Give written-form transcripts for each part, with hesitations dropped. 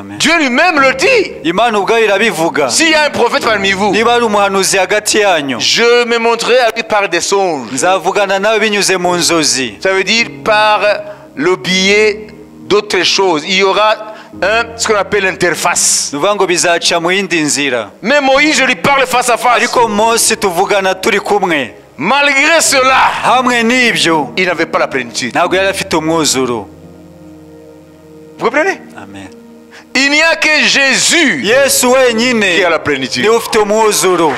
Dieu lui-même le dit. Imana ubwayo irabivuga. S'il y a un prophète parmi vous, niba ari umuhanuzi hagati yanyu, je me montrerai à lui par des songes. Nzavugana nawe binyuze mu nzozi. Ça veut dire par le biais d'autres choses. Il y aura ce qu'on appelle l'interface. Nuvuga ngo bizaca mu yindi nzira. Mais Moïse, je lui parle face à face. Ariko Mose tuvugana turi kumwe. Malgré cela, hamwe n'ibyo, il n'avait pas la plénitude. Ntabwo yari afite umwuzuro. Vous comprenez? Amen. Il n'y a que Jésus Yesu wenyine qui a la plénitude. Niwe ufite umwuzuro.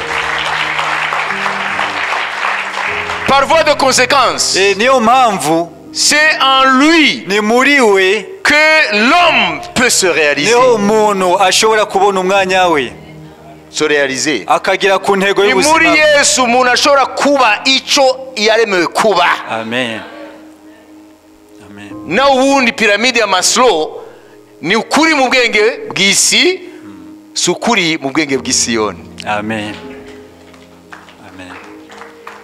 Par voie de conséquence, niyo mpamvu, c'est en lui ni muri we que l'homme peut se réaliser. Niho umuntu ashobora kubona umwanya we. Se réaliser. Akagera ku ntego Ni y'ubuzima. muri Yesu umuntu ashobora kuba icyo yaremewe kuba. Amen. Amen. Na ubundi piramide ya Maslow ni ukuri mu bwenge bw'isi, si ukuri mu bwenge bw'Isiyoni. Amen. Amen.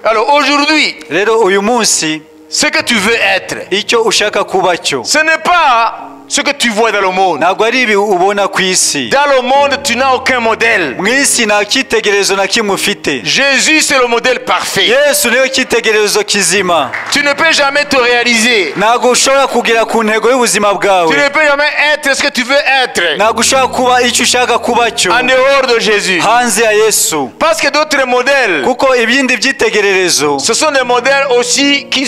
Alors aujourd'hui, rero uyu munsi, ce que tu veux être, icyo ushaka kuba cyo, ce n'est pas ce que tu vois dans le monde. Ntabwo ari ibi ubona ku isi. Dans le monde, tu n'as aucun modèle. Mu isi nta cyitegererezo na kimwe ufite. Jésus, c'est le modèle parfait. Yesu niwe cyitegererezo kizima. Tu ne peux jamais te réaliser. Ntabwo ushobora kugera ku ntego y'ubuzima bwawe. Tu ne peux jamais être ce que tu veux être. Ntabwo ushobora kuba icyo ushaka kuba cyo. En dehors de Jésus. Hanze ya Yesu. Parce que d'autres modèles, kuko ibindi byitegererezo, ce sont des modèles aussi qui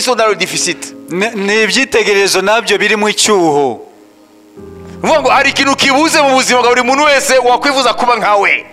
sont dans le déficit. Ni ibyitegererezo nabyo biri mu cyuho. Vuga ngo hari ikintu kibuze mu buzima bwa buri muntu wese wakwifuza kuba nkawe.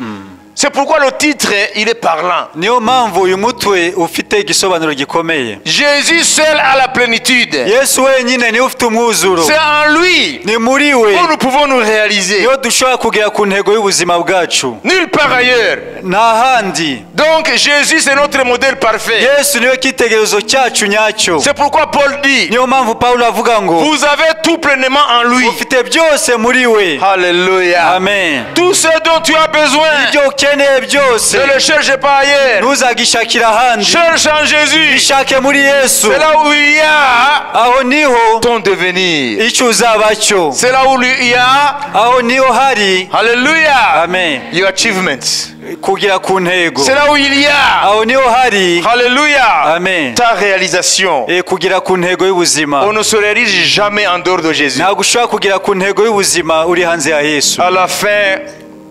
C'est pourquoi le titre, il est parlant. Niyo mpamvu uyu mutwe ufite igisobanuro gikomeye. Jésus seul a la plénitude. Yesu wenyine niwe ufite umwuzuro. C'est en lui Ni muri we que nous pouvons nous réaliser. niho dushobora kugera ku ntego y'ubuzima bwacu. Nulle part ailleurs. Nta handi. Donc Jésus, c'est notre modèle parfait. Yesu niwe cyitegererezo cyacu nyacyo. C'est pourquoi Paul dit, Niyo mpamvu Paulo avuga ngo, vous avez tout pleinement en lui. ufite byose muri we. Alléluia. Amen. Tout ce dont tu as besoin, Ibyo ukeneye byose, ne le cherche pas ailleurs. ntuzagishakira ahandi. Cherche en Jésus. Ishake muri Yesu. C'est là où il y a Aho niho ton devenir. icyo uzaba cyo. C'est là où il y a, Aho niho hari, Alléluia, Amen, your achievements. kugera ku ntego. C'est là où il y a, Aho niho hari, Alléluia, Amen, ta réalisation. Kugera ku ntego y'ubuzima. On ne se réalise jamais en dehors de Jésus. Ntabwo ushobora kugera ku ntego y'ubuzima uri hanze ya Yesu. À la fin,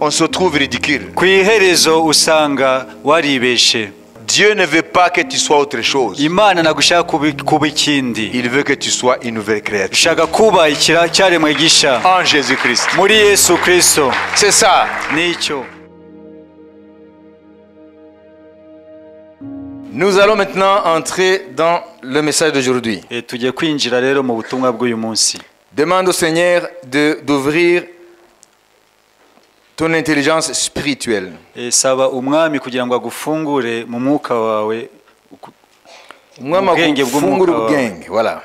on se trouve ridicule. Ku iherezo usanga waribeshe. Dieu ne veut pas que tu sois autre chose. Imana ntabwo ishaka kuba ikindi. Il veut que tu sois une nouvelle créature. Ishaka kuba icyaremwe gisha. En Jésus-Christ. Muri Yesu Kristo. C'est ça. Nicyo. Nous allons maintenant entrer dans le message d'aujourd'hui. Tugiye kwinjira rero mu butumwa bw'uyu munsi. Demande au Seigneur d'ouvrir ton intelligence spirituelle. Saba umwami kugira ngo agufungure mu mwuka wawe. Umwami Ubwenge agufungure bw'umwuka wawe. ubwenge, voilà.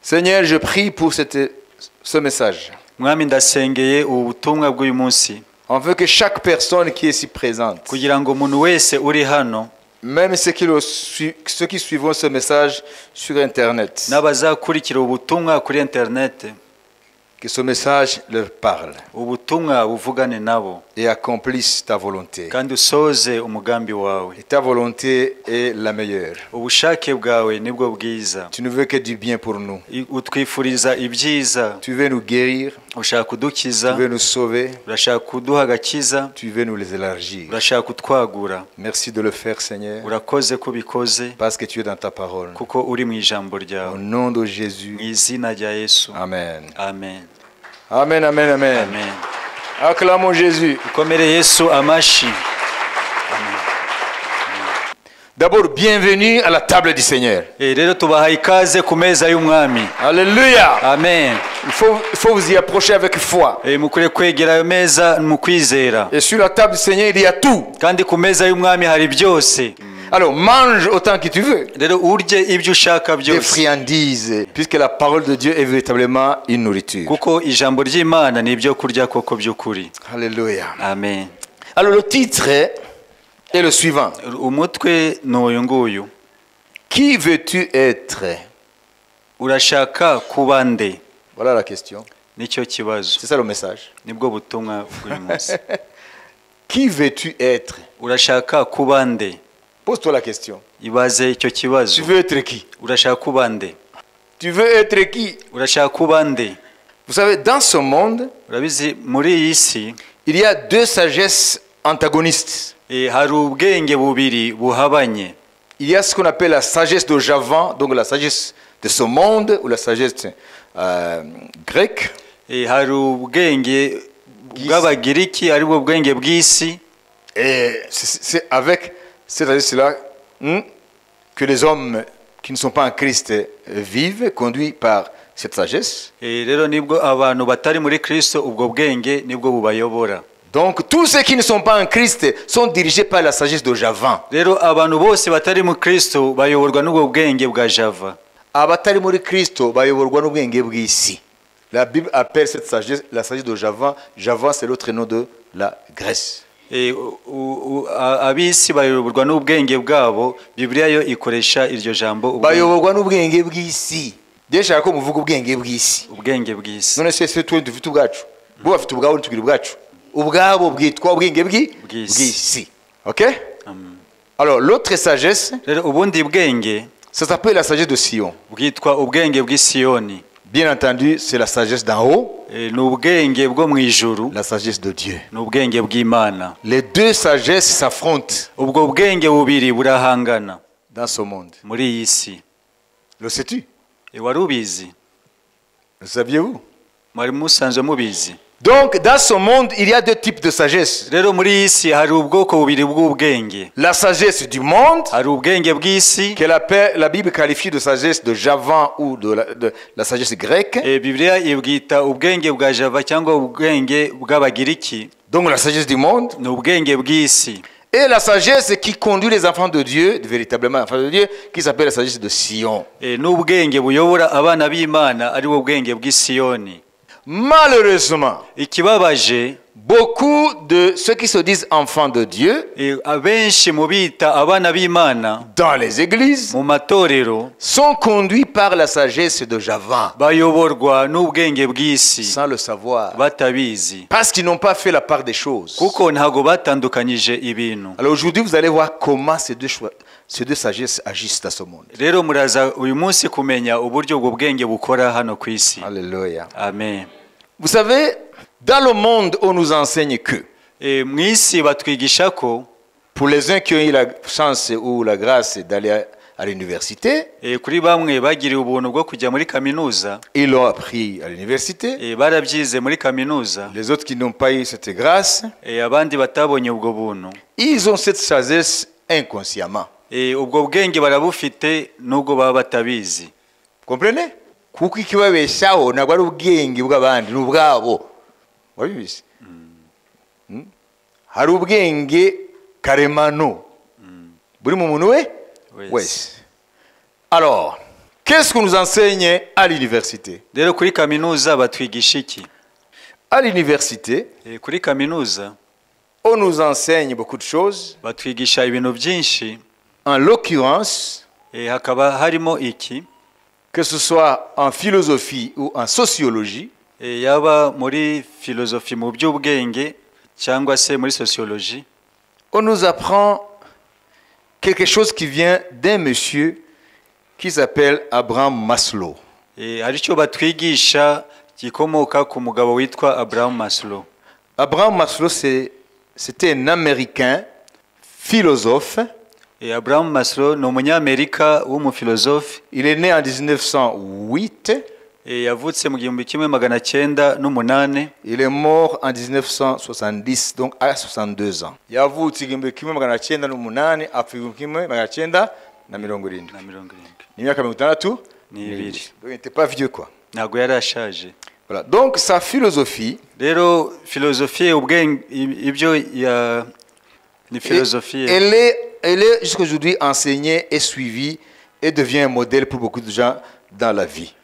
Seigneur, je prie pour ce message. Mwami, ndasengeye ubu butumwa bw'uyu munsi. On veut que chaque personne qui est ici présente, kugira ngo umuntu wese uri hano, même ceux qui suivront ce message sur Internet, n'abazakurikira ubutumwa kuri internet, que ce message leur parle ubutumwa buvugane nabo et accomplisse ta volonté. kandi usoze umugambi wawe. Et ta volonté est la meilleure. Ubushake bwawe nibwo bwiza. Tu ne veux que du bien pour nous. Utwifuriza ibyiza. Tu veux nous guérir. Ushaka kudukiza. Tu veux nous sauver. Urashaka kuduha agakiza. Tu veux nous les élargir. Urashaka kutwagura. Merci de le faire, Seigneur. Urakoze kubikoze. Parce que tu es dans ta parole. Kuko uri mu ijambo ryawe. Au nom de Jésus. Mu izina rya Yesu. Amen. Amen. Amen, amen, amen. Amen. Acclamons Jésus. Ukomere Yesu amashi. D'abord, bienvenue à la table du Seigneur. Rero tubahaye ikaze ku meza y'umwami. Alléluia. Amen. Il faut vous y approcher avec foi. Mukwiye kwegera ayo meza mu kwizera. Et sur la table du Seigneur, il y a tout. Kandi ku meza y'umwami hari byose. Alors, mange autant que tu veux. Rero urye ibyo ushaka Des byose. friandises, puisque la parole de Dieu est véritablement une nourriture. Kuko ijambo ry'Imana ni ibyo kurya koko by'ukuri. Alléluia. Amen. Alors, le titre est le suivant. Umutwe ni uyu nguyu. Qui veux-tu être? Urashaka kuba nde? Voilà la question. Nicyo kibazo. C'est ça le message. Nibwo butumwa bw'uyu munsi. Qui veux-tu être? Urashaka kuba nde? Pose-toi la question. Ibaze icyo Tu kibazo. veux être qui? Urashaka kuba nde? Tu veux être qui? Urashaka kuba nde? Vous savez, dans ce monde, Urabizi muri iyi si il y a deux sagesses antagonistes. Hari ubwenge bubiri buhabanye. Il y a ce qu'on appelle la sagesse de Javan, donc la sagesse de ce monde, ou la sagesse grecque. Hari ubwenge bw'Abagiriki aribwo bwenge bw'isi. Et c'est avec cette sagesse-là que les hommes qui ne sont pas en Christ vivent, conduits par cette sagesse. Rero nibwo abantu batari muri Kristo ubwo bwenge nibwo bubayobora. Donc tous ceux qui ne sont pas en Christ sont dirigés par la sagesse de Javan. Rero abantu bose batari mu Kristo bayoborwa n'ubwo bwenge bwa Java. Abatari muri Kristo bayoborwa n'ubwenge bw'isi. La Bible appelle cette sagesse la sagesse de Javan. Javan, c'est l'autre nom de la Grèce. Ab'isi bayoborwa n'ubwenge bwabo, Bibiliya yo ikoresha iryo jambo Bayoborwa n'ubwenge bw'isi. Ndashaka ko muvuga ubwenge bw'isi. Ubwenge bw'isi. None se se twe dufite ubwacu. Bo bafite ubwabo ntitugira ubwacu. Ubwabo bwitwa ubwenge bw'isi. OK? Alors l'autre sagesse, Rero ubundi bwenge ça s'appelle la sagesse de Sion. Bwitwa ubwenge bw'Isiyoni. Bien entendu, c'est la sagesse d'en haut, Ni ubwenge bwo mu ijuru, la sagesse de Dieu. Ni ubwenge bw'Imana. Les deux sagesses s'affrontent Ubwo bwenge bubiri burahangana dans ce monde. Muri iyi si. Le sais-tu? Wari ubizi? Le saviez-vous? Mwari musanzwe mubizi? Donc, dans ce monde, il y a deux types de sagesse. Rero muri iyi si hari ubwoko bubiri bw'ubwenge. La sagesse du monde, Hari ubwenge bw'isi que la Bible qualifie de sagesse de Javan ou de la sagesse grecque. Bibiliya ibwita ubwenge bwa Java cyangwa ubwenge bw'Abagiriki. Donc, la sagesse du monde. Ni ubwenge bw'isi. Et la sagesse qui conduit les enfants de Dieu, véritablement enfants de Dieu, qui s'appelle la sagesse de Sion. N'ubwenge buyobora abana b'Imana ari bo bwenge bw'Isiyoni. Malheureusement, Ikibabaje, beaucoup de ceux qui se disent enfants de Dieu abenshi mu bita abana b'Imana dans les églises mu matorero sont conduits par la sagesse de Javan bayoborwa n'ubwenge bw'isi sans le savoir, batabizi parce qu'ils n'ont pas fait la part des choses. Kuko ntago batandukanyije ibintu. Alors aujourd'hui, vous allez voir comment ces deux sagesses agissent dans ce monde. Rero muraza uyu munsi kumenya uburyo ubwo bwenge bukora hano ku isi. Alléluia. Amen. Vous savez, dans le monde, on nous enseigne que Mu isi batwigisha ko pour les uns qui ont eu la chance ou la grâce d'aller à l'université, kuri bamwe bagiriwe ubuntu bwo kujya muri kaminuza, ils l'ont appris à l'université. Barabyize muri kaminuza. Les autres qui n'ont pas eu cette grâce, Abandi batabonye ubwo buntu, ils ont cette sagesse inconsciemment. Ubwo bwenge barabufite nubwo baba batabizi. Comprenez? Kuko ikibabeshaho ntabwo ari ubwenge bw'abandi, ni ubwabo. Wabizi? Hari ubwenge karemano buri mu muntu we Wese. Wese. Alors, qu'est-ce qu'on nous enseigne à l'université? Rero kuri kaminuza batwigisha iki? À l'université, Kuri kaminuza on nous enseigne beaucoup de choses. Batwigisha ibintu byinshi. En l'occurrence, Hakaba harimo iki? Que ce soit en philosophie ou en sociologie, Yaba muri filozofi mu by'ubwenge cyangwa se muri sociologie, on nous apprend quelque chose qui vient d'un monsieur qui s'appelle Abraham Maslow. Hari icyo batwigisha gikomoka ku mugabo witwa Abraham Maslow. Abraham Maslow, c'était un Américain philosophe. Abraham Maslow ni umunyamerika w'umufilozofe. Il est né en 1908. Yavutse mu 1908. Il est mort en 1970, donc à 62 ans. Yavutse 1908, apfa 1970. Na 70. Ni imyaka 62. N'ibiri. Donc il n'était pas vieux, quoi. Ntabwo yari ashaje. Voilà. Donc sa philosophie, Rero filozofi ubwenge ibyo ya ni filozofi elle est jusqu'aujourd'hui enseignée et suivie et devient un modèle pour beaucoup de gens dans la vie.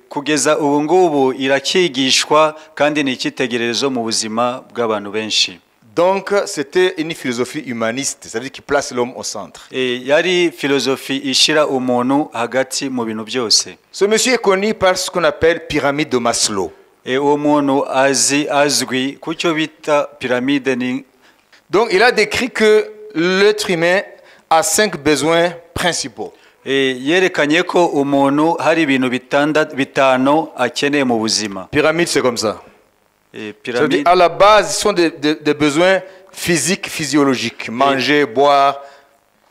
Kugeza ubu ngubu iracyigishwa kandi ni icyitegererezo mu buzima bw'abantu benshi. Donc c'était une philosophie humaniste, c'est-à-dire qui place l'homme au centre. Yari filozofi ishira umuntu hagati mu bintu byose. Ce monsieur est connu par ce qu'on appelle pyramide de Maslow. Uwo muntu azi azwi ku cyo bita piramide ni. Donc il a décrit que l'être humain a cinq besoins principaux. Yerekanye ko umuntu hari ibintu 5 akeneye mu buzima. Pyramide, c'est comme ça. Ça veut dire, Piramide. À la base, ce sont des besoins physiques, physiologiques. Manger, boire,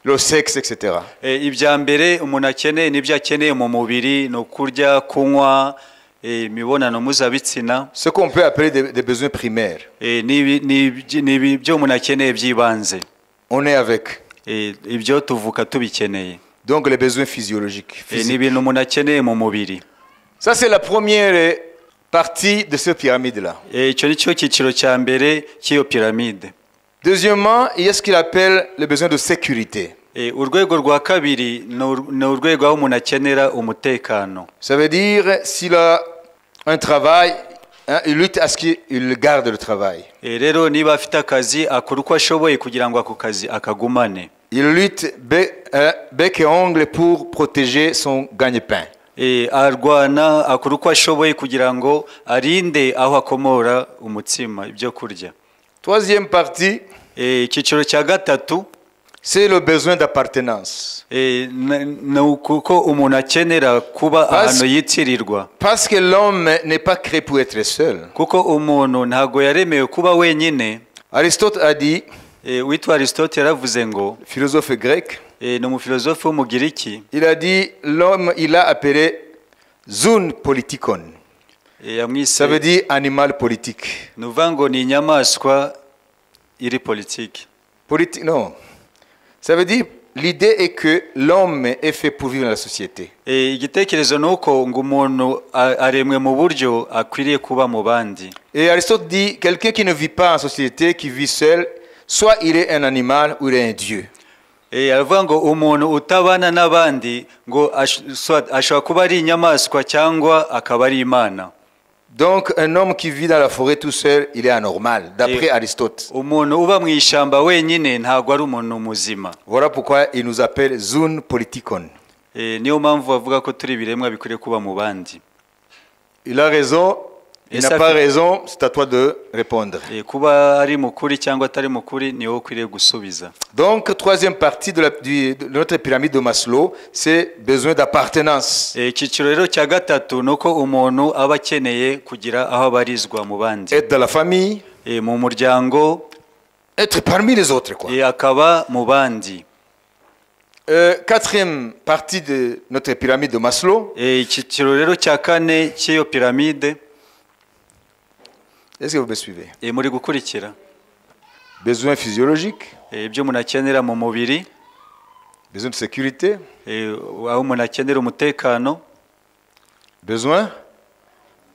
le sexe, etc. Ibya mbere umuntu akeneye nibyo akeneye mu mubiri ni ukurya kunywa imibonano mpuzabitsina. Ce qu'on peut appeler des besoins primaires. Ni ibyo umuntu akeneye by'ibanze. On est avec. Ibyo tuvuka tubikeneye. Donc les besoins physiologiques. Ni Physiques. Ibintu umuntu akeneye mu mubiri. Ça, c'est la première partie de cette pyramide-là. Icyo ni cyo cyiciro cya mbere cy'iyo piramide. Deuxièmement, il y a ce qu'il appelle le besoin de sécurité. Urwego rwa kabiri ni urwego aho umuntu akenera umutekano. Ça veut dire, s'il a un travail, hein, il lutte à ce qu'il garde le travail. Rero niba afite akazi akora uko ashoboye kugira ngo ako kazi akagumane. Il lutte bec et ongle pour protéger son gagne-pain. Arwana akora uko ashoboye kugira ngo arinde aho akomora umutsima ibyo kurya. Troisième partie, Icyiciro cya gatatu, c'est le besoin d'appartenance. Ni uko umuntu akenera kuba ahantu yitirirwa. Parce que l'homme n'est pas créé pour être seul. Kuko umuntu ntabwo yaremewe kuba wenyine. Aristote a dit, Witwa Aristote yaravuze ngo, philosophe grec, ni umufilozofe w'umugiriki, il a dit, l'homme, il a appelé zoon politikon. Yamwise Ça veut dire animal politique. Ni ukuvuga ngo ni inyamaswa iri politiki. Politique, non. Ça veut dire, l'idée est que l'homme est fait pour vivre dans la société. Igitekerezo ni uko ngo umuntu aremwe mu buryo akwiriye kuba mu bandi. Et Aristote dit, quelqu'un qui ne vit pas en société, qui vit seul, soit il est un animal ou il est un dieu. Aravuga ngo umuntu utabana n'abandi ngo soit ashobora kuba ari inyamaswa cyangwa akaba ari imana. Donc, un homme qui vit dans la forêt tout seul, il est anormal, d'après Aristote. Umuntu uba mu ishyamba wenyine ntabwo ari umuntu muzima. Voilà pourquoi il nous appelle zoon politikon. Niyo mpamvu bavuga ko turi ibiremwa bikwiriye kuba mu bandi. Il a raison, il Et n'a ça pas fait- raison, c'est à toi de répondre. Kuba ari mukuri cyangwa atari mukuri ni wowe ukwiriye gusubiza. Donc, troisième partie de notre pyramide de Maslow, c'est besoin d'appartenance. Icyiciro rero cya gatatu ni uko umuntu aba akeneye kugira aho abarizwa mu bandi. Être dans la famille, Mu muryango, être parmi les autres, quoi. Akaba mu bandi. Quatrième partie de notre pyramide de Maslow, Icyiciro rero cya kane cy'iyo piramide, est-ce que vous me suivez? Muri gukurikira? Besoin physiologique, Ibyo umuntu akenera mu mubiri, besoin de sécurité, aho umuntu akenera umutekano, besoin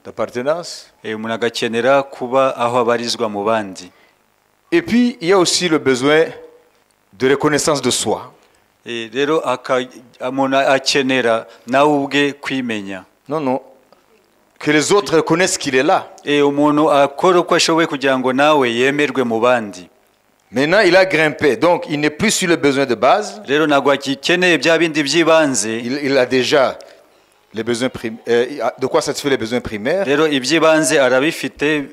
d'appartenance. Umuntu agakenera kuba aho abarizwa mu bandi. Et puis, il y a aussi le besoin de reconnaissance de soi. Rero umuntu akenera nawe ubwe kwimenya. Non, non. Que les autres reconnaissent qu'il est là. Umuntu akora uko ashoboye kugira ngo nawe yemerwe mu bandi. Maintenant, il a grimpé. Donc, il n'est plus sur le besoin de base. Rero ntabwo agikeneye bya bindi by'ibanze. Il a déjà les besoins de quoi satisfaire les besoins primaires. Rero iby'ibanze arabifite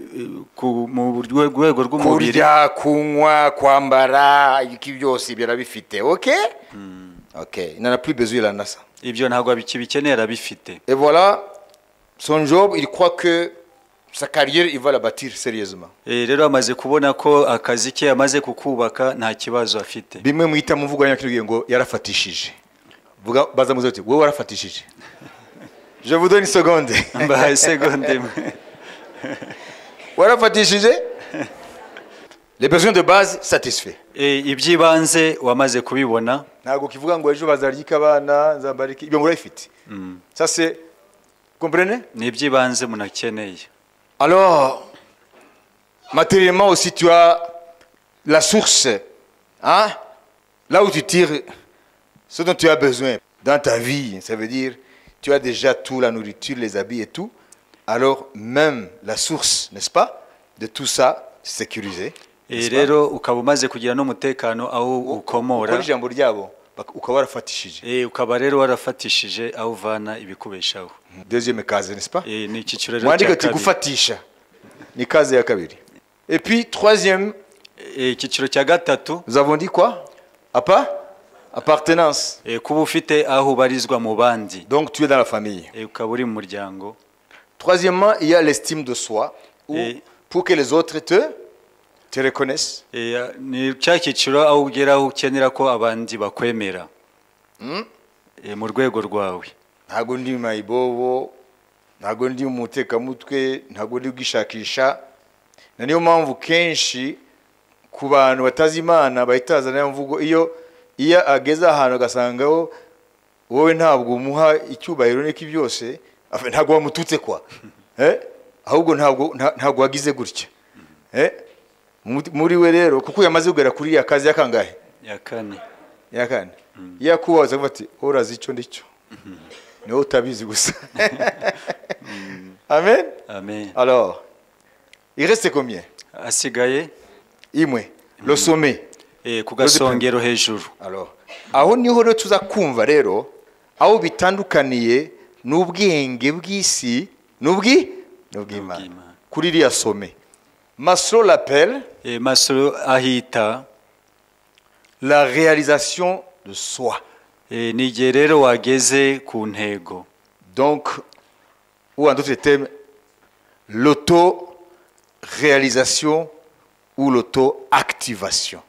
mu rwego rw'umubiri. Kurya, kunywa, kwambara, iki byose ibyo arabifite. Ok. Ok. Il n'en a plus besoin, il en a ça. Ibyo ntabwo akibikeneye arabifite. Et voilà, son job, il croit que sa carrière, il va la bâtir sérieusement. Rero amaze kubona ko akazi ke amaze kukubaka nta kibazo afite. Bimwe mwita mu mvugo y'abanyakirwe ngo yarafatishije. Vuga baza muze uti wowe warafatishije. Je vous donne une seconde. Mbahaye segonde imwe. Warafatishije. Les besoins de base satisfaits. Iby'ibanze wamaze kubibona. Ntabwo kivuga ngo ejo bazarya abana nzambara iki, ibyo ngo urabifite. Ça, c'est, vous comprenez? Ni iby'ibanze umuntu akeneye. Alors, matériellement aussi, tu as la source, hein, là où tu tires ce dont tu as besoin dans ta vie. Ça veut dire, tu as déjà tout, la nourriture, les habits et tout. Alors, même la source, n'est-ce pas, de tout ça, sécurisé, n'est-ce pas? Rero ukaba umaze kugira n'umutekano aho ukomora. Ukora ijambo ryabo. Ukaba warafatishije. Ukaba rero warafatishije aho uvana ibikubeshaho. Deuxième case, n'est-ce pas? Ni icyiciro rero Mwandike cya uti kabiri. Gufatisha ni case ya kabiri. Et puis troisième, Icyiciro cya gatatu, nous avons dit quoi? Apa appartenance. Kuba ufite aho ubarizwa mu bandi. Donc tu es dans la famille. Ukaba uri mu muryango. Troisièmement, il y a l'estime de soi, où, pour que les autres te reconnaissent. Ni cya cyiciro aho ugera aho ukenera ko abandi bakwemera mu rwego rwawe. Ntabwo ndi mayibobo, ntabwo ndi umutekamutwe, ntabwo ndi gwishakisha. Na niyo mpamvu kenshi ku bantu batazi Imana bahita bazana ya mvugo, iyo ageze ahantu agasangaho wowe ntabwo umuha icyubahiro n'iki byose, enfin, ntabwo wamututse kwa, ahubwo ntabwo wagize gutya. Muri we rero, kuko yamaze kugera kuri ya case ya kangahe? Ya kane. Ya kane. Iyo akubaza avuga ati: "Urazi icyo ndicyo, niwe utabizi gusa." Amen. Amen. Alors, il reste combien? Asigaye Imwe, le sommet. Ku gasongero hejuru. Alors, aho niho rero tuza kumva rero aho bitandukaniye n'ubwenge bw'isi n'ubw'Imana. N'ubw'Imana. Kuri iriya sommet, Maslow l'appelle Maslow ahita la réalisation de soi. Ni igihe rero wageze ku ntego. Donc, ou en d'autres termes, l'auto-réalisation ou l'auto-activation.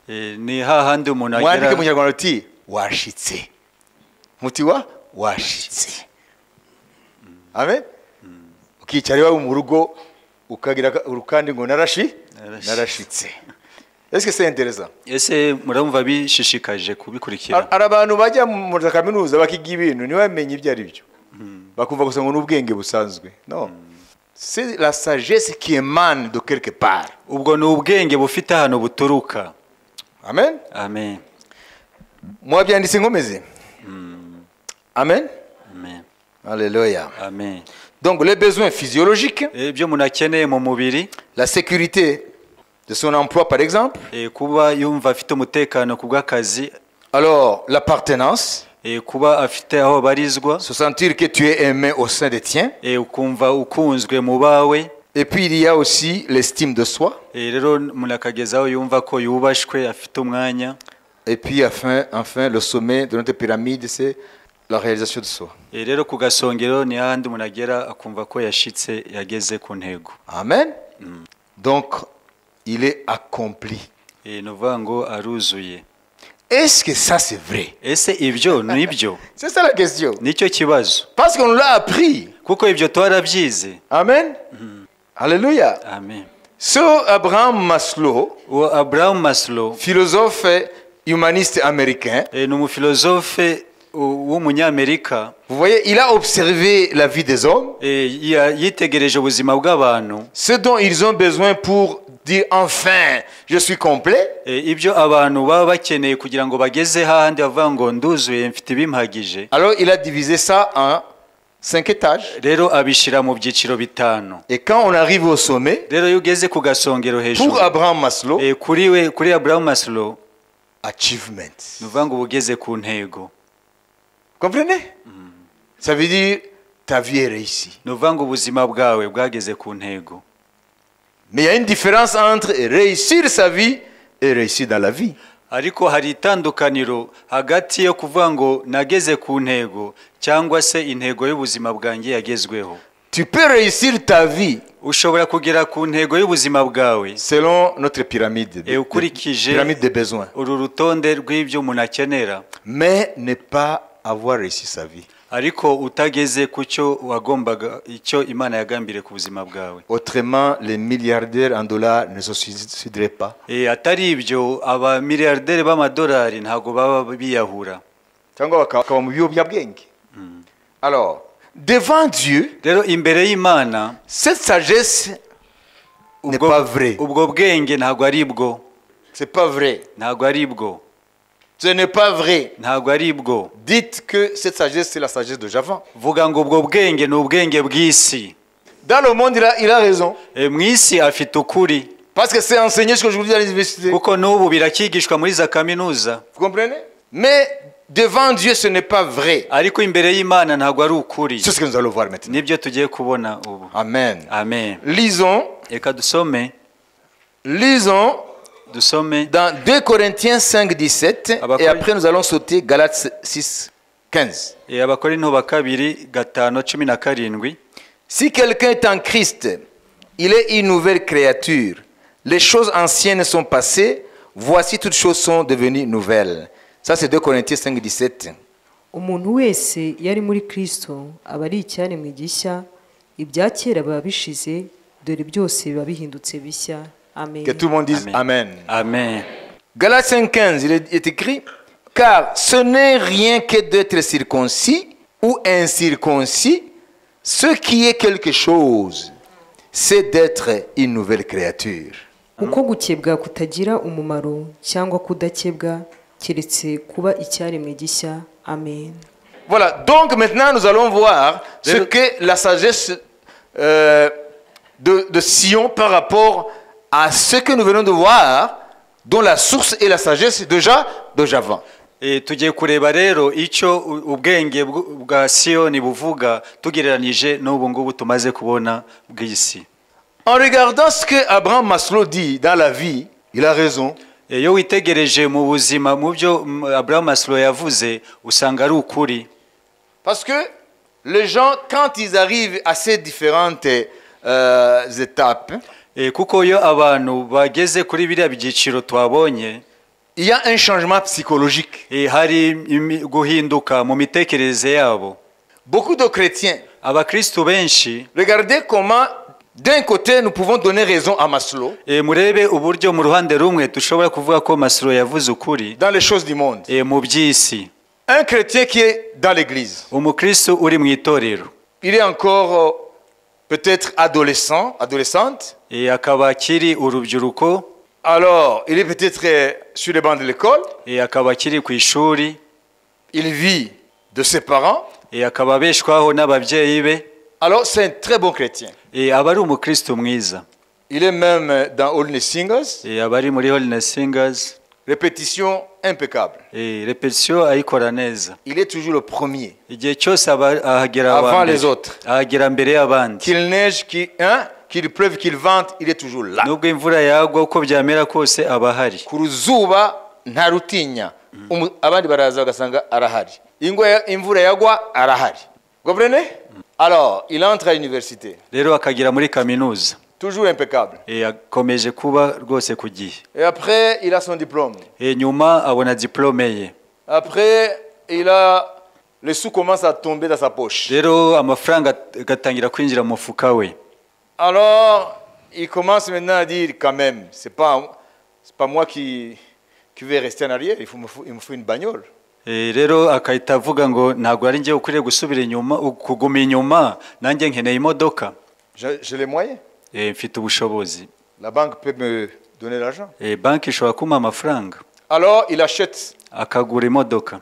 Ni hahandi umuntu Mwandike agera mu Kinyarwanda uti washitse, muti wa washitse. Amen. Ukicara iwawe mu rugo ukagira urukandi ngo narashi Narashitse. Narashitse. Est-ce que c'est intéressant? Ese murumva bishishikaje kubikurikira? Hari abantu bajya mu za kaminuza bakiga ibintu ntibamenye ibyo ari byo, bakumva gusa ngo ni ubwenge busanzwe. Non, c'est la sagesse qui émane de quelque part. Ubwo ni ubwenge bufite ahantu buturuka. Amen. Amen. Mwabyanditse, nkomeze. Amen. Amen. Alléluia. Amen. Donc les besoins physiologiques, Ibyo umuntu akeneye mu mubiri, la sécurité de son emploi par exemple, kuba yumva afite umutekano ku bw'akazi, alors l'appartenance, kuba afite aho abarizwa, se sentir que tu es aimé au sein des tiens, ukumva ukunzwe mu bawe. Et puis il y a aussi l'estime de soi, Rero umuntu akageza aho yumva ko yubashwe, afite umwanya. Et puis enfin, le sommet de notre pyramide, c'est la réalisation de soi. Rero ku gasongero ni hahandi umuntu agera akumva ko yashitse, yageze ku ntego. Amen. Donc, il est accompli. Ni ukuvuga ngo aruzuye. Est-ce que ça, c'est vrai? Ese ibyo ni byo? C'est ça la question. Nicyo kibazo. Parce qu'on l'a appris. Kuko ibyo twarabyize. Amen. Alléluia. Amen. Ce Abraham Maslow, Uwo Abraham Maslow, philosophe humaniste américain, ni umufilozofe w'umunyamerika, vous voyez, il a observé la vie des hommes, yitegereje ubuzima bw'abantu, ce dont ils ont besoin pour dire: enfin, je suis complet. Ibyo abantu baba bakeneye kugira ngo bageze hahandi bavuga ngo nduzuye, mfite ibimpagije. Alors il a divisé ça en cinq étages. Rero abishyira mu byiciro bitanu. Et quand on arrive au sommet, Rero iyo ugeze ku gasongero hejuru, pour Abraham Maslow, kuri we, kuri Abraham Maslow, achievement. Ni ukuvuga ngo uba ugeze ku ntego. Comprenez? Ça veut dire ta vie est réussie. Ni ukuvuga ngo ubuzima bwawe bwageze ku ntego. Mais il y a une différence entre réussir sa vie et réussir dans la vie. Ariko hari itandukaniro hagati yo kuvuga ngo nageze ku ntego cyangwa se intego y'ubuzima bwanjye yagezweho. Tu peux réussir ta vie Ushobora kugera ku ntego y'ubuzima bwawe selon notre pyramide, Et ukurikije pyramide des besoins, uru rutonde rw'ibyo umuntu akenera, mais ne pas avoir réussi sa vie. Ariko utageze ku cyo wagombaga, icyo Imana yagambiriye ku buzima bwawe. Autrement, les milliardaires en dollars ne se suicideraient pas. Atari ibyo, abamiliyarderi b'amadolari ntabwo baba biyahura. Cyangwa bakaba mu biyobyabwenge. Alors, devant Dieu, Rero imbere y'Imana, cette sagesse n'est pas vraie. Ubwo bwenge ntabwo ari bwo. C'est pas vrai. Ntabwo ari bwo. Ce n'est pas vrai. Ntabwo ari bwo. Dites que cette sagesse, c'est la sagesse de Javan. Vuga ngo ubwo bwenge ni ubwenge bw'isi. Dans le monde, il a raison. Mu isi afite ukuri. Parce que c'est enseigné ce que je vous dis à l'université. Kuko n'ubu birakigishwa muri za kaminuza. Vous comprenez? Mais devant Dieu, ce n'est pas vrai. Ariko imbere y'Imana ntabwo ari ukuri. C'est ce que nous allons voir maintenant. Nibyo tugiye kubona ubu. Amen. Amen. Lisons. Reka dusome. Lisons. Dusome. Dans 2 Corinthiens 5, 17, et après nous allons sauter Galates 6, 15. E, Abakorinto ba kabiri gatanu cumi na karindwi. Si quelqu'un est en Christ, il est une nouvelle créature. Les choses anciennes sont passées, voici toutes choses sont devenues nouvelles. Ça, c'est 2 Corinthiens 5, 17. Umuntu wese yari muri Kristo aba ari icyaremwe gishya, ibya kera biba bishize, dore byose biba bihindutse bishya. Amen. Que tout le monde dise Amen. Amen. Amen. Galates 5, 15, il est écrit, car ce n'est rien que d'être circoncis ou incirconcis, ce qui est quelque chose, c'est d'être une nouvelle créature. Uko gukebwa kutagira umumaro cyangwa kudakebwa keretse kuba icyaremwe gishya. Amen. Voilà, donc maintenant nous allons voir ce que la sagesse de Sion par rapport à ce que nous venons de voir, dont la source est la sagesse déjà de Javan. E, tugiye kureba rero icyo ubwenge bwa Siyoni buvuga tugereranije n'ubu ngubu tumaze kubona bw'isi. En regardant ce que Abraham Maslow dit dans la vie, il a raison. E, iyo witegereje mu buzima mu byo Abraham Maslow yavuze usanga ari ukuri. Parce que les gens, quand ils arrivent à ces différentes étapes, E, kuko iyo abantu bageze kuri biriya byiciro twabonye, il y a un changement psychologique. E, hari guhinduka mu mitekerereze yabo. Beaucoup de chrétiens, Abakristu benshi, regardez comment d'un côté nous pouvons donner raison à Maslow e, murebe uburyo mu ruhande rumwe dushobora kuvuga ko Maslow yavuze ukuri dans les choses du monde. E, mu by'isi. Un chrétien qui est dans l'église, Umukristu uri mu itorero, il est encore peut-être adolescent, adolescente. E, akaba akiri urubyiruko. Alors, il est peut-être sur les bancs de l'école. E, akaba akiri ku ishuri. Il vit de ses parents. E, akaba abeshwaho n'ababyeyi be. Alors, c'est un très bon chrétien. E, aba ari umukristu mwiza. Il est même dans Holiness Singers. E, aba ari muri Holiness Singers. Répétition impeccable. E, répétition ayikora neza. Il est toujours le premier. Igihe cyose aba ahagera Avant aba mbere. les autres. Ahagera mbere y'abandi. Qu'il neige, qu'il pleuve, qu'il vente, il est toujours là. Nubwo imvura yagwa uko byamera kose aba ahari. Ku ruzuba ntarutinya. Abandi baraza bagasanga arahari. Imvura yagwa arahari. Comprenez? Alors, il entre à l'université. Rero akagera muri kaminuza. Toujours impeccable. E, akomeje kuba rwose ku gihe. Et après, il a son diplôme. E, nyuma abona diplôme ye. Après, les sous commencent à tomber dans sa poche. Rero amafaranga agatangira kwinjira mu mufuka we. Alors, il commence maintenant à dire quand même, c'est pas moi qui vais rester en arrière, il me faut une bagnole. E, rero akahita avuga ngo ntabwo ari njye ukwiriye gusubira inyuma, kuguma inyuma, nanjye nkeneye imodoka. J'ai les moyens. E, mfite ubushobozi. La banque peut me donner l'argent. E, banki ishobora kumpa amafaranga. Alors, il achète akagura imodoka.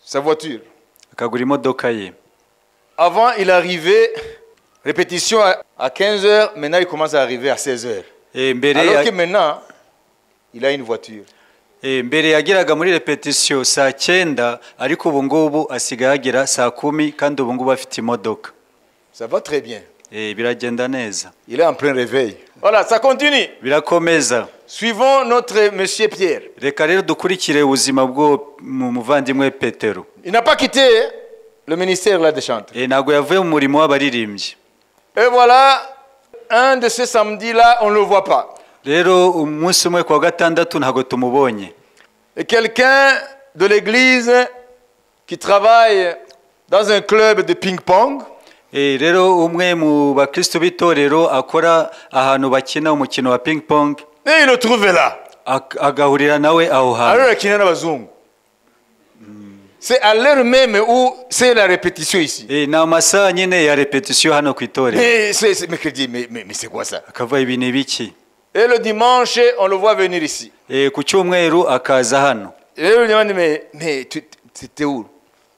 sa voiture. Akagura imodoka ye. Avant, il arrivait répétition à 15h, maintenant il commence à arriver à 16h. E, mbere Alors que maintenant, il a une voiture. E, mbere yageraga muri répétition saa cyenda, ariko ubu ngubu asigaye agera saa kumi kandi ubu ngubu afite imodoka. Ça va très bien. E, biragenda neza. Il est en plein réveil. Voilà, ça continue. Birakomeza. Suivons notre monsieur Pierre. Reka rero dukurikire ubuzima bwo mu muvandimwe Petero. Il n'a pas quitté le ministère là des chantres. E, ntabwo yavuye mu murimo w'abaririmbyi. Et voilà, un de ces samedis-là, on ne le voit pas. Rero umunsi umwe kuwa gatandatu ntabwo tumubonye. Et quelqu'un de l'église qui travaille dans un club de ping-pong. E, rero umwe mu bakristo b'itorero akora ahantu bakina umukino wa ping-pong. Et il le trouve là. Agahurira nawe aho hantu. Alors akina n'abazungu. C'est à l'heure même où c'est la répétition ici. E, ni amasaha nyine ya répétition hano ku itorero. Mais mais c'est quoi ça? Akava ibi ni biki? Et le dimanche, on le voit venir ici. E, ku cyumweru akaza hano. Et on lui demande, mais tu étais où?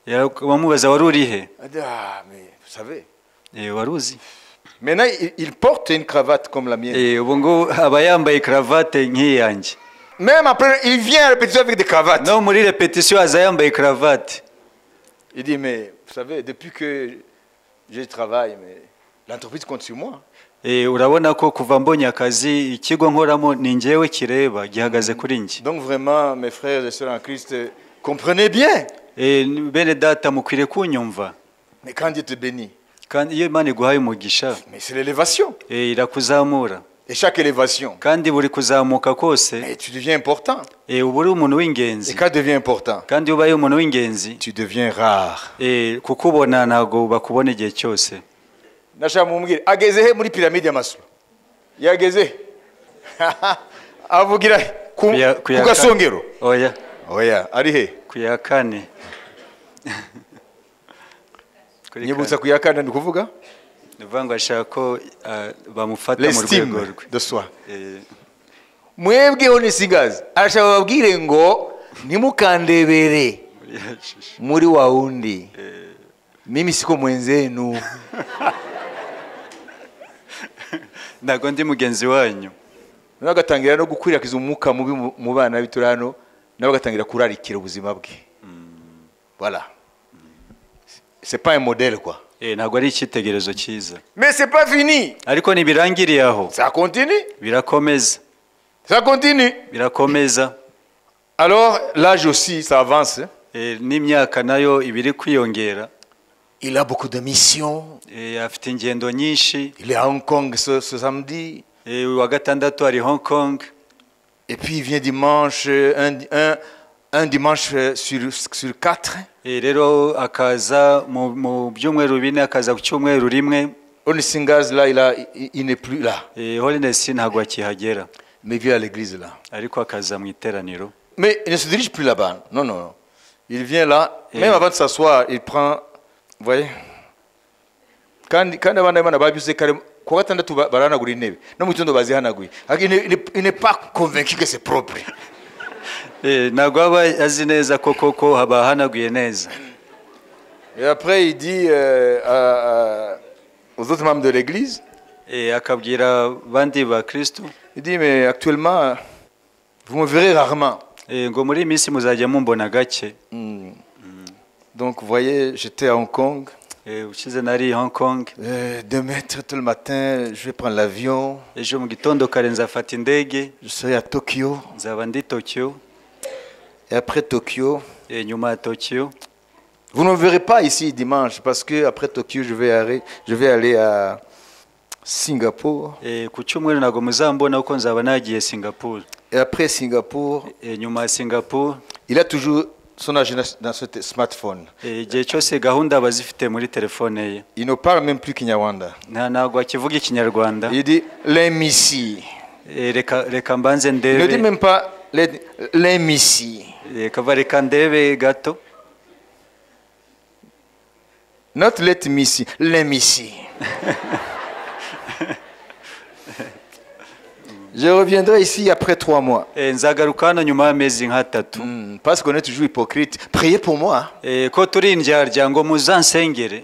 Bamubaza wari uri he? Ah, mais vous savez. E, wari uzi. Maintenant, il porte une cravate comme la mienne. E, ubu ngubu aba yambaye cravate nk'iyanjye. Même après, il vient à répétition avec des cravates. No muri répétition aza yambaye karavati. Il dit, mais vous savez, depuis que je travaille, mais l'entreprise compte sur moi. Eh, urabona ko kuva mbonye akazi ikigo nkoramo ni njyewe kireba gihagaze kuri njye. Donc vraiment, mes frères et sœurs en Christ, comprenez bien. Eh, bene data mukwiriye kunyumva. Mais quand Dieu te bénit, kandi iyo Imana iguhaye umugisha, mais c'est l'élévation. Eh, irakuzamura. Et chaque élévation, kandi buri kuzamuka kose, mais tu deviens important. Eh, uba uri umuntu Et w'ingenzi. quand tu deviens important, kandi iyo ubaye umuntu w'ingenzi, tu deviens rare. Eh, kukubona ntabwo bakubona igihe cyose. Nashaka mumbwire ageze he muri piramide ya Maslow? Yageze he? Avugira he? Ku ya ku gasongero? Oya. Oya, ari he? Ku ya kane. Kuri Nyibutsa kane. Ku ya kane ni kuvuga? Ni ukuvuga ngo ashaka ko bamufata mu L'estime rwego rwe. de soi. Eh, Mwebwe Holiness Singers arashaka bababwire ngo ntimukandebere muri ya shusho. Muri wa wundi, mimi siko mwenzenu. Ntabwo ndi mugenzi wanyu. Nawe agatangira no gukwirakwiza umwuka mubi mu bana b'itura hano, nawe agatangira kurarikira ubuzima bwe. Voilà, c'est pas un modèle, quoi. Eh, ntabwo ari icyitegererezo cyiza. Mais c'est pas fini. Ariko ntibirangiriye aho. Ça continue. Birakomeza. Ça continue. Birakomeza. Alors l'âge aussi, ça avance, hein. Eh, n'imyaka nayo iba iri kwiyongera. Il a beaucoup de missions. Eh, afite ingendo nyinshi. Il est à Hong Kong ce samedi. Eh, uwa gatandatu ari Hong Kong. Et puis il vient dimanche, un dimanche sur quatre. Eh, rero akaza mu byumweru bine akaza ku cyumweru rimwe. Holiness Singers, là, il n'est plus là. Eh, Holiness ntabwo akihagera. Mais il vient à l'église, là. Ariko akaza mu iteraniro. Mais il ne se dirige plus là-bas. Non, non, non. Il vient là, même avant de s'asseoir, il prend. Vous voyez, kandi abana b'Imana babyuze kare kuwa gatandatu baranagura intebe no mu gitondo bazihanaguye. Ariko il n'est pas convaincu que c'est propre. Eh, ntabwo aba azi neza ko koko haba hanaguye neza. Et après, il dit aux autres membres de l'église, Eh, akabwira abandi ba kristo, il dit, mais actuellement, vous me verrez rarement. Eh, ngo muri iyi minsi muzajya mumbona gake. Donc, vous voyez, j'étais à Hong Kong. Eh, ushize nari i Hong Kong. Demain, très tôt le matin, je vais prendre l'avion. Ejo mu gitondo kare nzafata indege. Je serai à Tokyo. Nzaba ndi Tokyo. Et après Tokyo, Eh, nyuma ya Tokyo, vous ne me verrez pas ici dimanche parce que après Tokyo, je vais aller à Singapour. Eh, ku cyumweru ntabwo muzambona kuko nzaba nagiye Singapore. Et après Singapour, Eh, nyuma ya Singapore, il a toujours son agenda dans ce smartphone. Eh, igihe cyose gahunda aba azifite muri telefone ye. Il ne parle même plus Kinyarwanda. Ntabwo akivuga ikinyarwanda. Il dit l'MIC. Eh, reka mbanze Il ne dit ndebe. même pas l'MIC. Reka reka ndebe gato. Not let me see, let me see. Je reviendrai ici après 3 mois. Eh, nzagaruka hano nyuma y'amezi nk'atatu. Parce qu'on est toujours hypocrite. Priez pour moi. Eh, ko turi indyarya ngo muzansengere.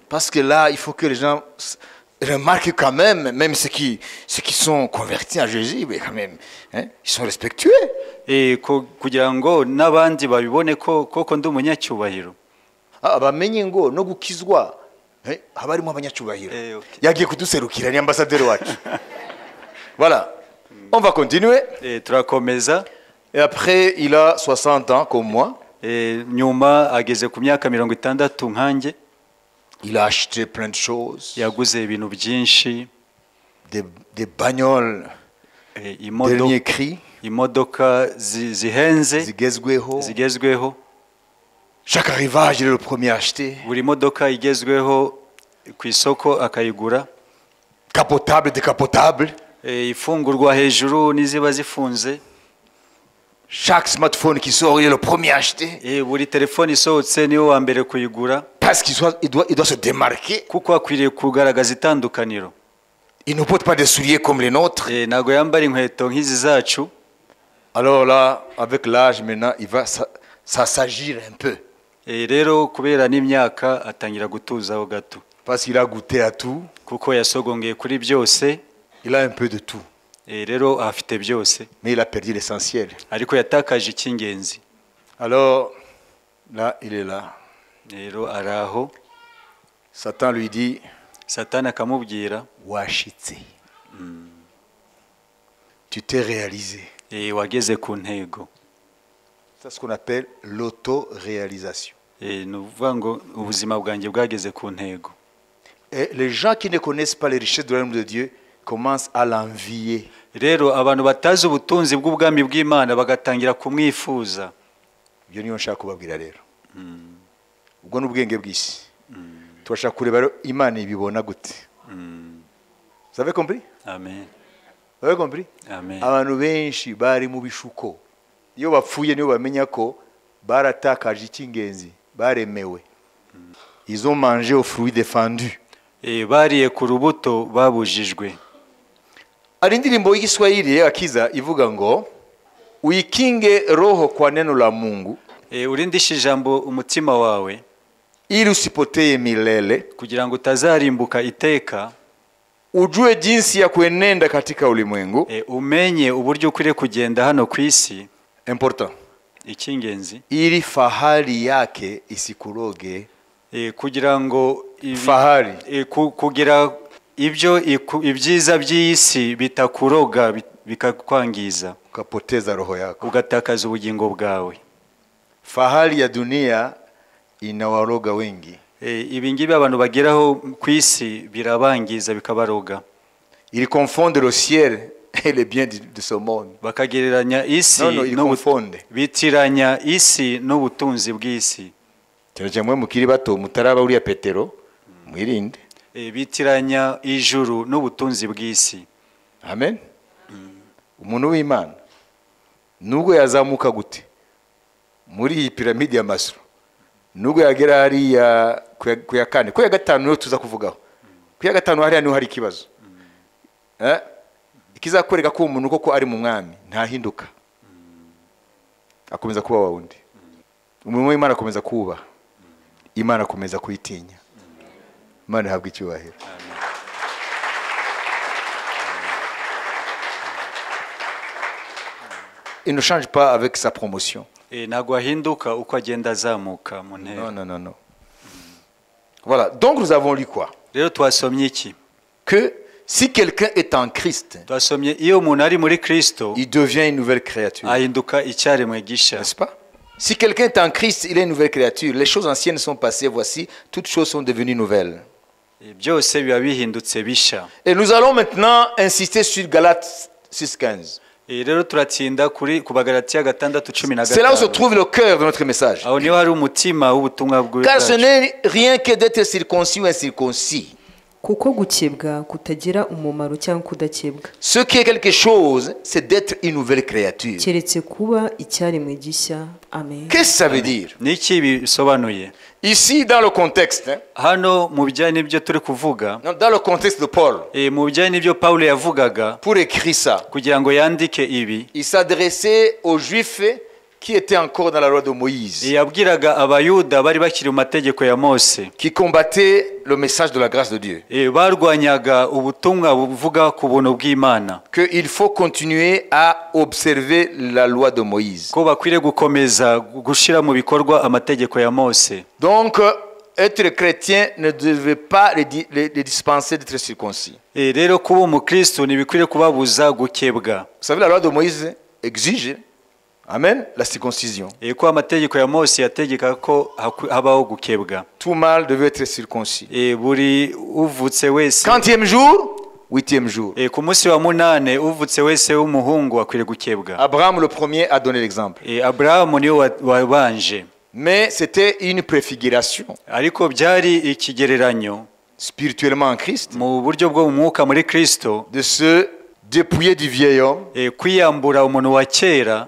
Parce que là, il faut que les gens remarquent quand même, même ceux qui sont convertis à Jésus, mais quand même, hein, ils sont respectueux. Eh, kugira ngo n'abandi babibone ko koko ndi umunyacyubahiro. Ah, bamenye ngo no gukizwa haba harimo abanyacyubahiro. Eh, ok. Yagiye kuduserukira ni ambassadeur wacu. Voilà, on va continuer. Eh, turakomeza. Et après, il a 60 ans comme moi. Eh, nyuma ageze ku myaka mirongo itandatu nkanjye. Il a acheté plein de choses, Yaguze ibintu byinshi. des bagnoles Eh, dernier cri, imodoka zihenze, zigezweho. Zigezweho. Chaque arrivage, il est le premier à acheter. Buri modoka igezweho ku isoko akayigura. Capotable, décapotable. Eh, ifungurwa hejuru n'iziba zifunze. Chaque smartphone qui sort, il est le premier à acheter. Eh, buri telefone isohotse niwe wa mbere kuyigura. Parce qu'il doit se démarquer. Kuko akwiriye kugaragaza itandukaniro. Il ne porte pas des souliers comme les nôtres. Eh, ntabwo yambara inkweto nk'izi zacu. Alors là, avec l'âge maintenant, il va s'assagir un peu. Eh, rero kubera n'imyaka atangira gutuzaho gato. Parce qu'il a goûté à tout. Kuko yasogongeye kuri byose. Il a un peu de tout. Rero afite byose Mais il a perdu l'essentiel. Ariko yatakaje icy'ingenzi. Alors, là, il est là. Rero araho. Satan lui dit, Satani akamubwira, Washitse. Tu t'es réalisé. Wageze ku ntego. C'est ce qu'on appelle l'autoréalisation. Ni ukuvuga ngo ubuzima bwanjye bwageze ku ntego. Et les gens qui ne connaissent pas les richesses du royaume de Dieu commencent à l'envier. Rero abantu batazi ubutunzi bw'ubwami bw'Imana bagatangira kumwifuza. Ibyo niyo nshaka kubabwira rero. Ubwo ni ubwenge bw'isi. Turashaka kureba rero Imana ibibona gute. Vous avez compris? Amen. Vous avez compris? Amen. Abantu benshi bari mu bishuko. Iyo bapfuye niyo bamenya ko baratakaje icy'ingenzi, baremewe. Ils ont mangé aux fruits défendus. Bariye ku rubuto babujijwe. Hari indirimbo y'Igiswahili akiza ivuga ngo uikinge roho kwa neno la Mungu Urindishe ijambo umutima wawe ili usipotee milele, kugira ngo utazarimbuka iteka. Ujue jinsi ya kuenenda katika ulimwengu. Umenye uburyo ukwiriye kugenda hano ku isi. Important. Icy'ingenzi. Ili fahari yake isikuroge. Kugira ngo fahari kugira ibyo ibyiza by'isi bitakuroga bikakwangiza, ukapoteza roho yako, ugatakaza ubugingo bwawe. Fahari ya dunia inawaroga wengi. Ibi ngibi abantu bageraho ku isi birabangiza bikabaroga. Ils confondent le ciel et les biens de ce monde. Bakagereranya isi Non, non, ils confondent. Bitiranya isi n'ubutunzi bw'isi. Cyane mwe mukiri bato mutaraba uriya Petero mwirinde. Bitiranya ijuru n'ubutunzi bw'isi. Amen. Umuntu w'Imana nubwo yazamuka gute muri iyi piramide ya Maslow, nubwo yagera hariya ku ya kane, ku ya gatanu niho tuza kuvugaho. Ku ya gatanu hariya niho hari ikibazo. Ikizakwereka ko umuntu koko ari mu mwami ntahinduka, akomeza kuba wa wundi. Umurimo w'Imana akomeza kuba, Imana akomeza kuyitinya. Imana ihabwe icyubahiro. Il ne change pas avec sa promotion. Ntabwo ahinduka uko agenda azamuka mu ntera. Non, non, non, non. Voilà. Donc nous avons lu quoi? Rero twasomye iki? Que si quelqu'un est en Christ, twasomye iyo umuntu ari muri Kristo, il devient une nouvelle créature. Ahinduka icyaremwe gisha. N'est-ce pas? Si quelqu'un est en Christ, il est une nouvelle créature. Les choses anciennes sont passées, voici, toutes choses sont devenues nouvelles. Byose biba bihindutse bisha. Et nous allons maintenant insister sur Galates 6:15. Rero turatsinda kuri ku Bagalatiya 6:15. C'est là où se trouve le cœur de notre message. Aho niho hari umutima w'ubutumwa bwacu. Car ce n'est rien que d'être circoncis ou incirconcis. Kuko gukebwa kutagira umumaro cyangwa kudakebwa. Ce qui est quelque chose, c'est d'être une nouvelle créature. Keretse kuba icyaremwe gishya. Amen. Qu'est-ce que ça veut dire? Niki bisobanuye? Ici dans le contexte, hano mu bijyanye n'ibyo turi kuvuga, non, dans le contexte de Paul, mu bijyanye n'ibyo Paulo yavugaga, pour écrire ça, kugira ngo yandike ibi, il s'adressait aux Juifs qui étaient encore dans la loi de Moïse, yabwiraga abayuda bari bakiri mu mategeko ya Mose, qui combattaient le message de la grâce de Dieu, barwanyaga ubutumwa buvuga ku buntu bw'Imana, que il faut continuer à observer la loi de Moïse, ko bakwiriye gukomeza gushira mu bikorwa amategeko ya Mose. Donc être chrétien ne devait pas les dispenser d'être circoncis. Rero kuba umukristo ntibikwiriye kubabuza gukebwa. Vous savez, la loi de Moïse exige, amen, la circoncision. Ko amategeko ya Mose yategeka ko habaho gukebwa. Tout mâle devait être circoncis. Buri uvutse wese. 40e jour, 8e jour. Ku munsi wa munane uvutse wese w'umuhungu akwiriye gukebwa. Abraham le premier a donné l'exemple. Abraham niwe wabanje. Mais c'était une préfiguration. Ariko byari ikigereranyo. Spirituellement en Christ. Mu buryo bwo mu mwuka muri Kristo. De se dépouiller du vieil homme. Kwiyambura umuntu wa kera.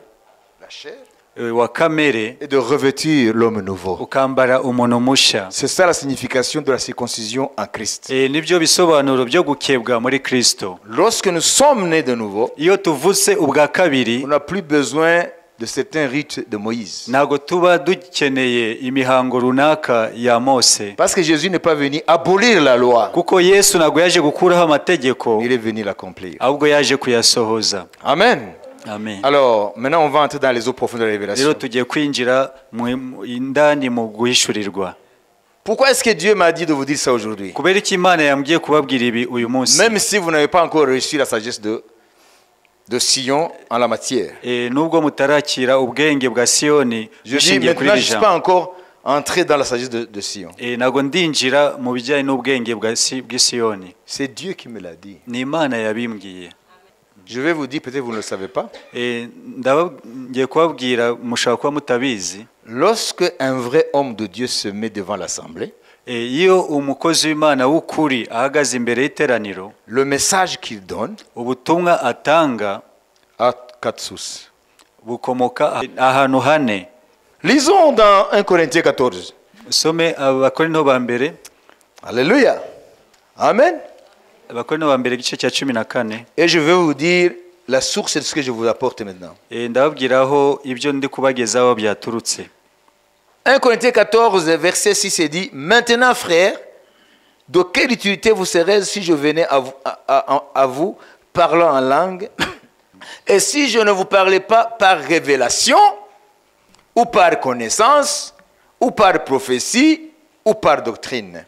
La chair. Wa kamere. Et de revêtir l'homme nouveau. Ukambara umuntu musha. C'est ça la signification de la circoncision en Christ. Nibyo bisobanuro byo gukebwa muri Kristo. Lorsque nous sommes nés de nouveau, iyo tuvutse ubwa kabiri, on n'a plus besoin de certains rites de Moïse. Ntabwo tuba dukeneye imihango runaka ya Mose. Parce que Jésus n'est pas venu abolir la loi. Kuko Yesu ntabwo yaje gukuraho amategeko. Il est venu l'accomplir. Ahubwo yaje kuyasohoza. Amen. Amen. Alors, maintenant on va entrer dans les eaux profondes de la révélation. Rero tugiye kwinjira mu indani mu guhishurirwa. Pourquoi est-ce que Dieu m'a dit de vous dire ça aujourd'hui? Kubera iki Imana yambwiye kubabwira ibi uyu munsi? Même si vous n'avez pas encore reçu la sagesse de Sion en la matière. Nubwo mutarakira ubwenge bwa Siyoni. Je dis maintenant, je ne suis pas encore entré dans la sagesse de Sion. Ntabwo ndinjira mu bijyanye n'ubwenge bwa Siyoni. C'est Dieu qui me l'a dit. Ni Imana yabimbwiye. Je vais vous dire, peut-être vous ne le savez pas. Ngiye kubabwira mushobora kuba mutabizi. Lorsque un vrai homme de Dieu se met devant l'assemblée, iyo umukozi w'Imana w'ukuri ahagaze imbere y'iteraniro, le message qu'il donne ubutumwa atanga a quatre sources. Bukomoka ahantu hane. Lisons dans 1 Corinthiens 14. Some Abakorinto ba mbere. Alléluia. Amen. Abakorinto ba mbere igice cya 14. Et je vais vous dire la source de ce que je vous apporte maintenant. Ndababwiraho ibyo ndi kubagezaho byaturutse. 1 Corinthiens 14, verset 6 est dit, maintenant frères, de quelle utilité vous serait-ce si je venais à vous parlant en langue, et si je ne vous parlais pas par révélation, ou par connaissance, ou par prophétie, ou par doctrine?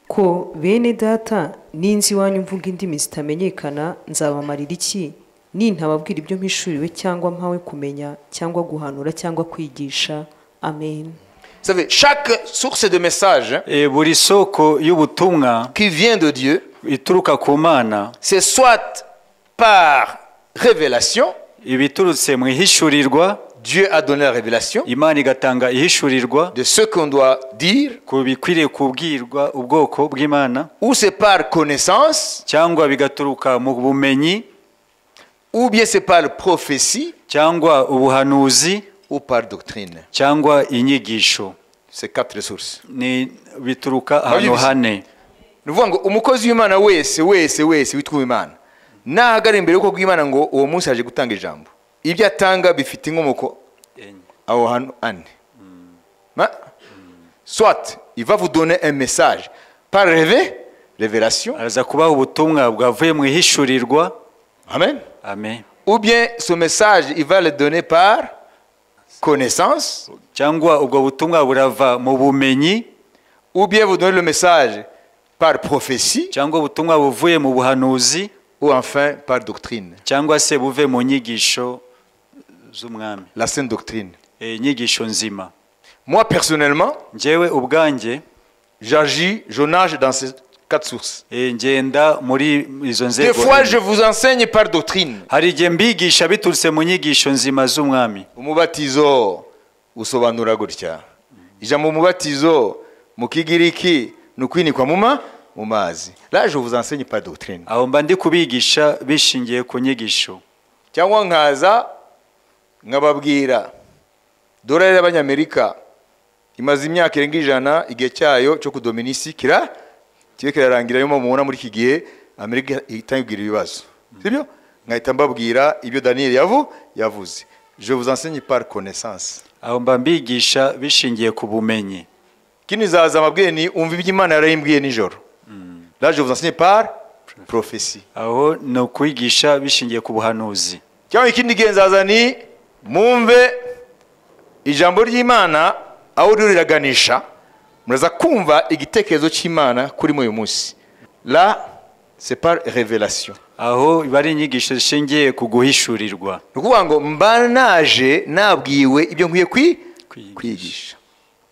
Ko bene data ninzi iwanyu mvuga indimi zitamenyekana nzabamarira iki nintababwira ibyo mpishuriwe cyangwa mpawe kumenya cyangwa guhanura cyangwa kwigisha? Amen. Vous savez, chaque source de message buri soko y'ubutumwa qui vient de Dieu, ituruka ku Mana, c'est soit par révélation, ibiturutse mu ihishurirwa, Dieu a donné la révélation Imana igatanga ihishurirwa de ce qu'on doit dire, ku bikwiriye kubwirwa ubwoko bw'Imana, ou c'est par connaissance, cyangwa bigaturuka mu bumenyi, ou bien c'est par prophétie, cyangwa ubuhanuzi, ou par doctrine. Cyangwa inyigisho. C'est quatre sources. Ni bituruka ahantu hane. Nuvuga ngo umukozi w'Imana wese wese wese witwa Imana nahagara imbere y'uko bw'Imana ngo uwo munsi aje gutanga ijambo, ibyo atanga bifite inkomoko aho hantu ane. Soit il va vous donner un message par révélation, araza kubaha ubutumwa bwavuye mu ihishurirwa. Amen. Amen. Ou bien ce message il va le donner par connaissance, cyangwa ubwo butumwa burava mu bumenyi, ou bien vous donner le message par prophétie, cyangwa ubutumwa buvuye mu buhanuzi, ou enfin par doctrine. Cyangwa se buve mu nyigisho z'umwami. La sainte doctrine. Inyigisho nzima. Moi personnellement, njyewe ubwanjye, j'agis, je nage dans ces quatre sources. Ngenda muri izo nzego. Des fois je vous enseigne par doctrine. Hari igihe mbigisha biturutse mu nyigisho nzima z'umwami. Umubatizo usobanura gutya. Ijambo umubatizo mu Kigiriki ni ukwinikwa mu mazi. Là je vous enseigne par doctrine. Aho mba ndi kubigisha bishingiye ku nyigisho. Cyangwa nkaza nkababwira dolari y'Abanyamerika imaze imyaka irenga 100, igihe cyayo cyo kudomina isi kibe kirarangira. Yo mubona muri iki gihe Amerika itangira ibibazo, sibyo? Nkahita mbabwira ibyo Daniel yavuze. Je vous enseigne par connaissance. Aho mba mbigisha bishingiye ku bumenyi. Kini zaza amabwiye ni umva ibyo Imana yarayimbwiye nijoro. Là je vous enseigne par prophétie. Aho ni ukwigisha bishingiye ku buhanuzi. Cyangwa ikindi gihe nzaza ni mumve ijambo ry'Imana aho riraganisha, muraza kumva igitekerezo cy'Imana kuri uyu munsi. Là c'est par révélation. Aho bari inyigisho zishingiye ku guhishurirwa. Ni ukuvuga ngo mba naje nabwiwe ibyo nkwiye kwigisha.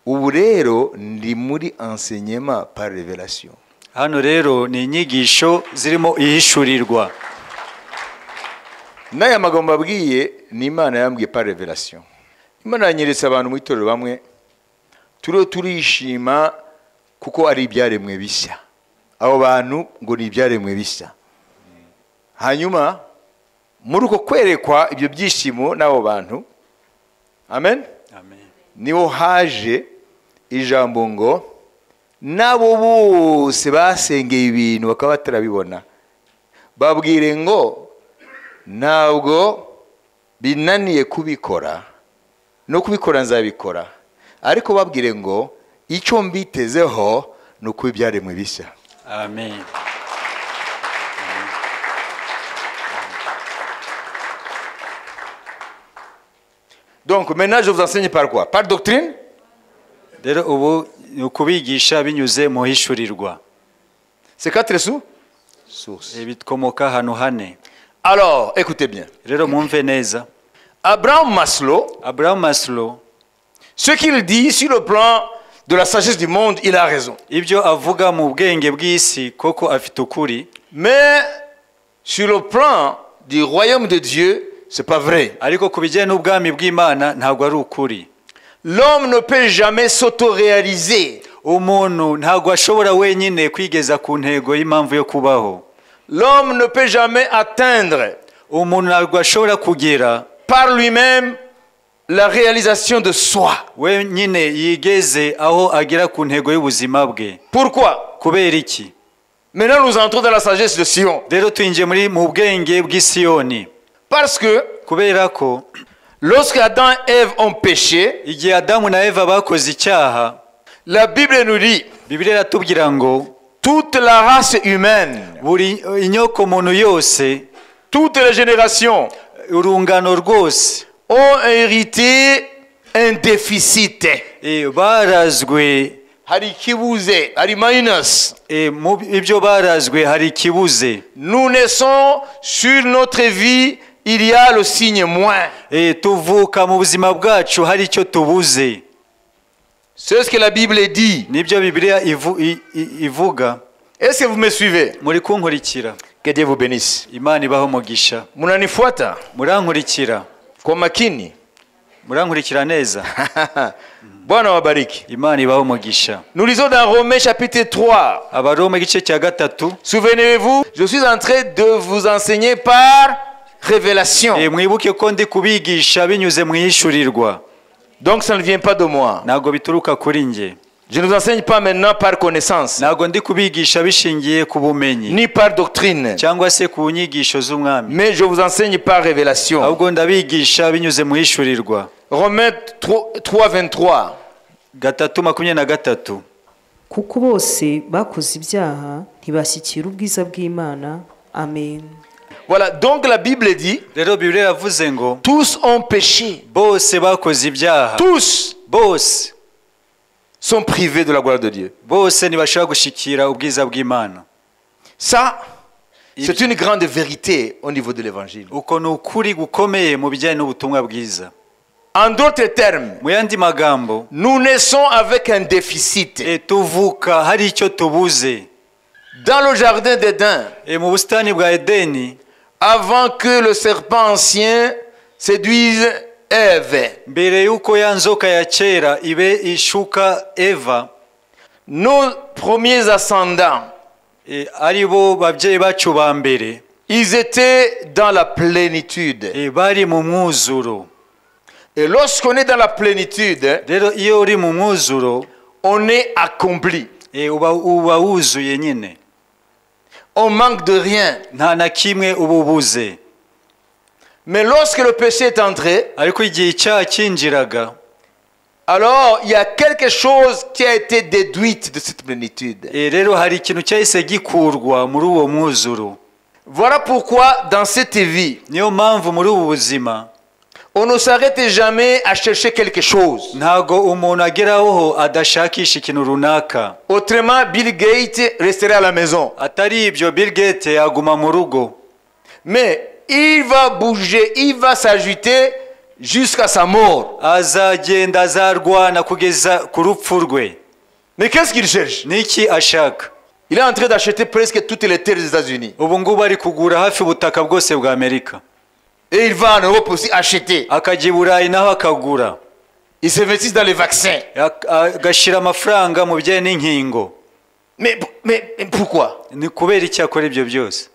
Ubu rero ndi muri enseignement par révélation. Hano rero ni inyigisho zirimo ihishurirwa. N'aya magambo mbabwiye ni Imana yambwiye par révélation. Imana yanyeretse abantu mu itorero bamwe turiho turishima kuko ari ibyaremwe bishya. Abo bantu ngo ni ibyaremwe bishya. Hanyuma muri uko kwerekwa ibyo byishimo n'abo bantu, amen, amen, niho haje ijambo ngo nabo bose basengeye ibintu bakaba batarabibona, babwire ngo ntabwo Binaniye kubikora no kubikora nzabikora, ariko babwire ngo icyo mbitezeho ni ukuba ibyaremwe bishya. Amen. Donc maintenant je vous enseigne par quoi? Par doctrine? Rero ubu ni ukubigisha binyuze mu hishurirwa. C'est quatre sources. Bikomoka ahantu hane. Alors, écoutez bien. Rero mwumve neza. Abraham Maslow, Abraham Maslow, ce qu'il dit sur le plan de la sagesse du monde, il a raison. Ibyo avuga mu bwenge bw'isi koko afite ukuri. Mais sur le plan du royaume de Dieu, c'est pas vrai. Ariko ku bijyanye n'ubwami bw'Imana ntabwo ari ukuri. L'homme ne peut jamais s'autoréaliser. Umuntu ntabwo ashobora wenyine kwigeza ku ntego y'impamvu yo kubaho. L'homme ne peut jamais atteindre Umuntu ntabwo ashobora kugera par lui-même la réalisation de soi. Wenyine yigeze aho agera ku ntego y'ubuzima bwe. Pourquoi? Kubera iki? Maintenant nous entrons dans la sagesse de Sion. Rero twinjiye muri mu bwenge bw'i Siyoni. Parce que kubera ko lorsque Adam et Ève ont péché, igihe Adamu na Eva bakoze icyaha, la Bible nous dit, Bibiliya iratubwira ngo toute la race humaine, buri inyoko muntu yose, toutes les générations urungano rwose ont hérité un déficit. Barazwe hari ikibuze, hari minus. Mu ibyo barazwe hari ikibuze. Nous naissons sur notre vie, il y a le signe moins. Tuvuka mu buzima bwacu hari icyo tubuze. C'est ce que la Bible dit. Nibyo Bibiliya ivuga. Est-ce que vous me suivez? Muri kunkurikira. Que Dieu vous bénisse. Imana ibahe umugisha. Munanifuata? Murankurikira. Kwa makini. Murankurikira neza. Bwana wabariki. Imana ibahe umugisha. Nous lisons dans Romains chapitre 3. Abaroma igice cya gatatu. Souvenez-vous, je suis en train de vous enseigner par révélation. Mwibuke ko ndi kubigisha binyuze mu ihishurirwa. Donc ça ne vient pas de moi. Ntabwo bituruka kuri njye. Je ne vous enseigne pas maintenant par connaissance. Ntabwo ndi kubigisha bishingiye ku bumenyi. Ni par doctrine. Cyangwa se ku nyigisho z'umwami. Mais je vous enseigne par révélation. Ahubwo ndabigisha binyuze mu ihishurirwa. Romains 3, 23. 3:23. Kuko bose bakoze ibyaha ntibashyikira ubwiza bw'Imana. Amen. Voilà, donc la Bible dit, rero Bibiliya yavuze ngo tous ont péché. Bose bakoze ibyaha. Tous bose sont privés de la gloire de Dieu. Bose ntibashobora gushikira ubwiza bw'Imana. Ça, c'est une grande vérité au niveau de l'évangile. Uko ni ukuri gukomeye mu bijyanye n'ubutumwa bwiza. En d'autres termes, mu yandi magambo, nous naissons avec un déficit. Tuvuka hari icyo tubuze. Dans le jardin d'Éden, mu busitani bwa Edeni, avant que le serpent ancien séduise Ève, mbere yuko ya nzoka ya kera ibe ishuka Eva, nos premiers ascendants, ari bo babyeyi bacu ba mbere, ils étaient dans la plénitude. Bari mu mwuzuro. Et lorsqu'on est dans la plénitude, rero iyo uri mu mwuzuro, on est accompli. Uba wuzuye nyine. On manque de rien. Nta na kimwe uba ubuze. Mais lorsque le péché est entré, ariko igihe icyaha cyinjiraga, alors il y a quelque chose qui a été déduite de cette plénitude. Rero hari ikintu cyahise gikurwa muri uwo mwuzuro. Voilà pourquoi dans cette vie, niyo mpamvu muri ubu buzima, on ne s'arrête jamais à chercher quelque chose. Ntago umuntu ageraho adashakisha ikintu runaka. Autrement, Bill Gates resterait à la maison. Atari ibyo Bill Gates yaguma mu rugo. Mais il va bouger, il va s'agiter jusqu'à sa mort. Azagenda azarwana kugeza ku rupfu rwe. Mais qu'est-ce qu'il cherche? Niki ashaka? Il est en train d'acheter presque toutes les terres des États-Unis. Ubu ngubu ari kugura hafi ubutaka bwose bwa Amerika. Et il va en Europe aussi acheter. Akajya i Burayi naho akagura. Il s'investit dans les vaccins. Agashyira amafaranga mu bijyanye n'inkingo. Mais pourquoi? Ni kubera iki akora ibyo byose?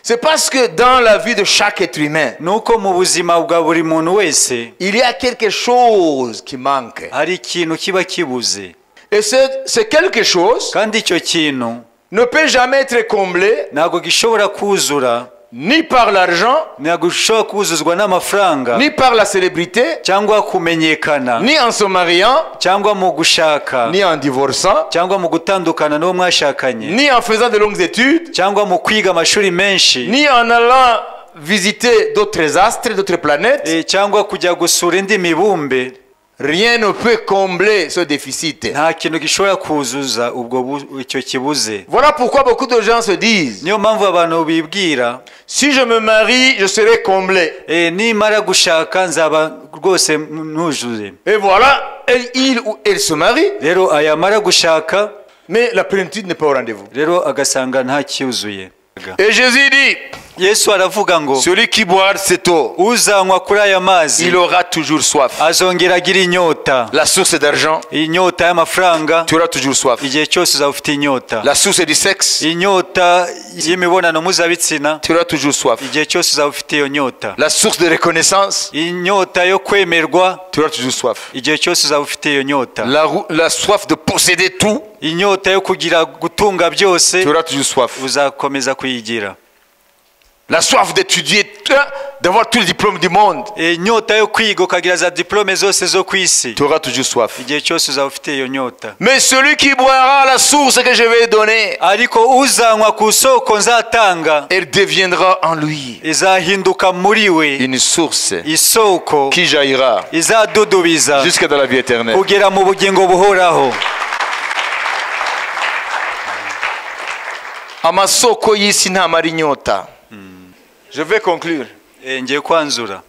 C'est parce que dans la vie de chaque être humain, nuko mu buzima bwa buri muntu wese, il y a quelque chose qui manque. Hari ikintu kiba kibuze. Et c'est quelque chose kandi icyo kintu ne peut jamais être comblé ntabwo gishobora kuzura Ni par l'argent, Ntabwo ushobora kuzuzwa n'amafaranga, ni par la célébrité, cyangwa kumenyekana, ni en se mariant, cyangwa mu gushaka, ni en divorçant, cyangwa mu gutandukana n'uwo mwashakanye, ni en faisant de longues études, cyangwa mu kwiga amashuri menshi, ni en allant visiter d'autres astres, d'autres planètes. Cyangwa kujya gusura indi mibumbe. Rien ne peut combler ce déficit. Nta kintu gishobora kuzuza ubwo icyo kibuze. Voilà pourquoi beaucoup de gens se disent, Niyo mpamvu abantu bibwira, si je me marie, je serai comblé. Nimara gushaka nzaba rwose nuzuye. Et voilà, elle, il ou elle se marie, Rero ayamara gushaka, mais la plénitude n'est pas au rendez-vous. Rero agasanga nta cyuzuye. Et Jésus dit, Yesu aravuga ngo, celui qui boira de cette eau, uzanywa kuri aya mazi il aura toujours soif. Azongera agira inyota. La source d'argent, Inyota y'amafaranga, tu auras toujours soif. Igihe cyose uzaba ufite inyota. La source du sexe, Inyota y'imibonano mpuzabitsina, tu auras toujours soif. Igihe cyose uzaba ufite iyo nyota. La source de reconnaissance, Inyota yo kwemerwa, tu auras toujours soif. Igihe cyose uzaba ufite iyo nyota. La soif de posséder tout, Inyota yo kugira gutunga byose, tu auras toujours soif. Uzakomeza kuyigira. La soif d'étudier, d'avoir tous les diplômes du monde, Inyota yo kwiga ukagira za diplome zose zo ku isi, tu auras toujours soif. Igihe cyose uzaba ufite iyo nyota. Mais celui qui boira la source que je vais donner, Ariko uzanywa ku soko nzatanga, elle deviendra en lui izahinduka muri we une source isoko qui jaillira izadudubiza jusque dans la vie éternelle. Kugera mu bugingo buhoraho. Amasoko y'isi ntamara inyota. Je vais conclure. Ngiye kwanzura.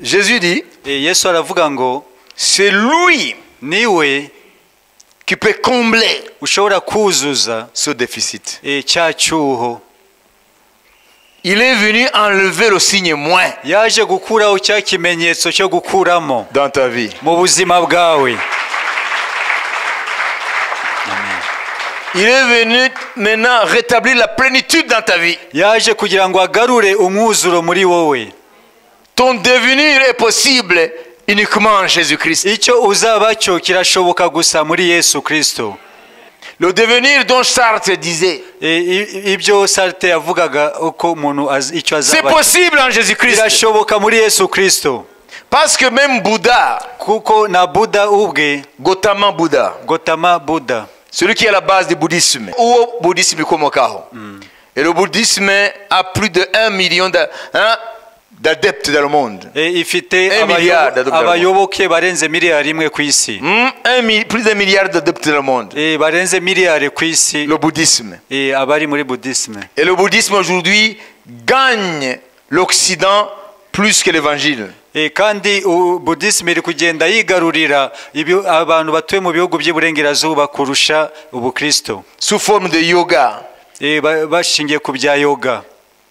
Jésus dit, Yesu aravuga ngo, c'est lui niwe qui peut combler ushobora kuzuza ce déficit. Cya cyuho. Il est venu enlever le signe moins Yaje gukuraho cya kimenyetso cyo gukuramo dans ta vie. Mu buzima bwawe. Il est venu maintenant rétablir la plénitude dans ta vie. Yaje kugira ngo agarure umwuzuro muri wowe. Ton devenir est possible uniquement en Jésus-Christ. Icyo uzaba cyo kirashoboka gusa muri Yesu Kristo. Le devenir dont Sartre disait, Ibyo Sartre yavugaga uko umuntu icyo c'est azaba, possible en Jésus-Christ. Birashoboka muri Yesu Kristo. Parce que même Bouddha, Kuko na Buddha ubwe, Gautama Bouddha, Gautama Buddha, celui qui est à la base du bouddhisme, ou bouddhisme ikomokaho. Et le bouddhisme a plus de 1 million d'adeptes dans le monde. Ifite Un milliard d'adeptes. Abayoboke barenze miliyari imwe ku isi. Plus d'un milliard d'adeptes dans le monde. Barenze miliyari ku isi. Le bouddhisme. Abari muri bouddhisme. Et le bouddhisme aujourd'hui gagne l'Occident plus que l'évangile. Kandi bouddhisme iri kugenda yigarurira abantu batuye mu bihugu by'iburengerazuba kurusha ubukristo. Sous forme de yoga. Bashingiye ku bya yoga.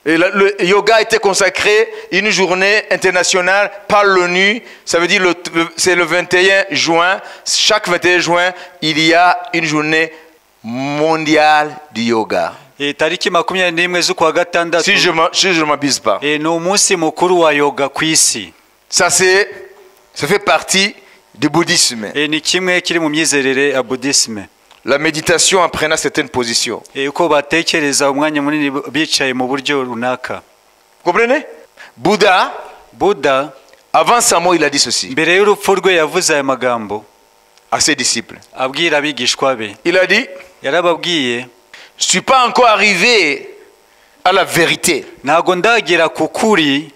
Et le yoga a été consacré une journée internationale par l'ONU. Ça veut dire c'est le 21 juin. Chaque 21 juin, il y a une journée mondiale du yoga. Tariki 21 z'ukwa gatandatu, Si je ne m'abuse pas. Ni umunsi mukuru wa yoga ku isi. Ça fait partie du bouddhisme. Ni kimwe kiri mu myizerere ya bouddhisme. La méditation en prenant certaines positions. Uko batekereza umwanya munini bicaye mu buryo runaka. Vous comprenez? Bouddha, Buddha, avant sa mort, il a dit ceci mbere y'urupfu rwe yavuze aya magambo à ses disciples. Abwira abigishwa be. Il a dit, Yarababwiye, je ne suis pas encore arrivé à la vérité. Ntago ndagera ku kuri.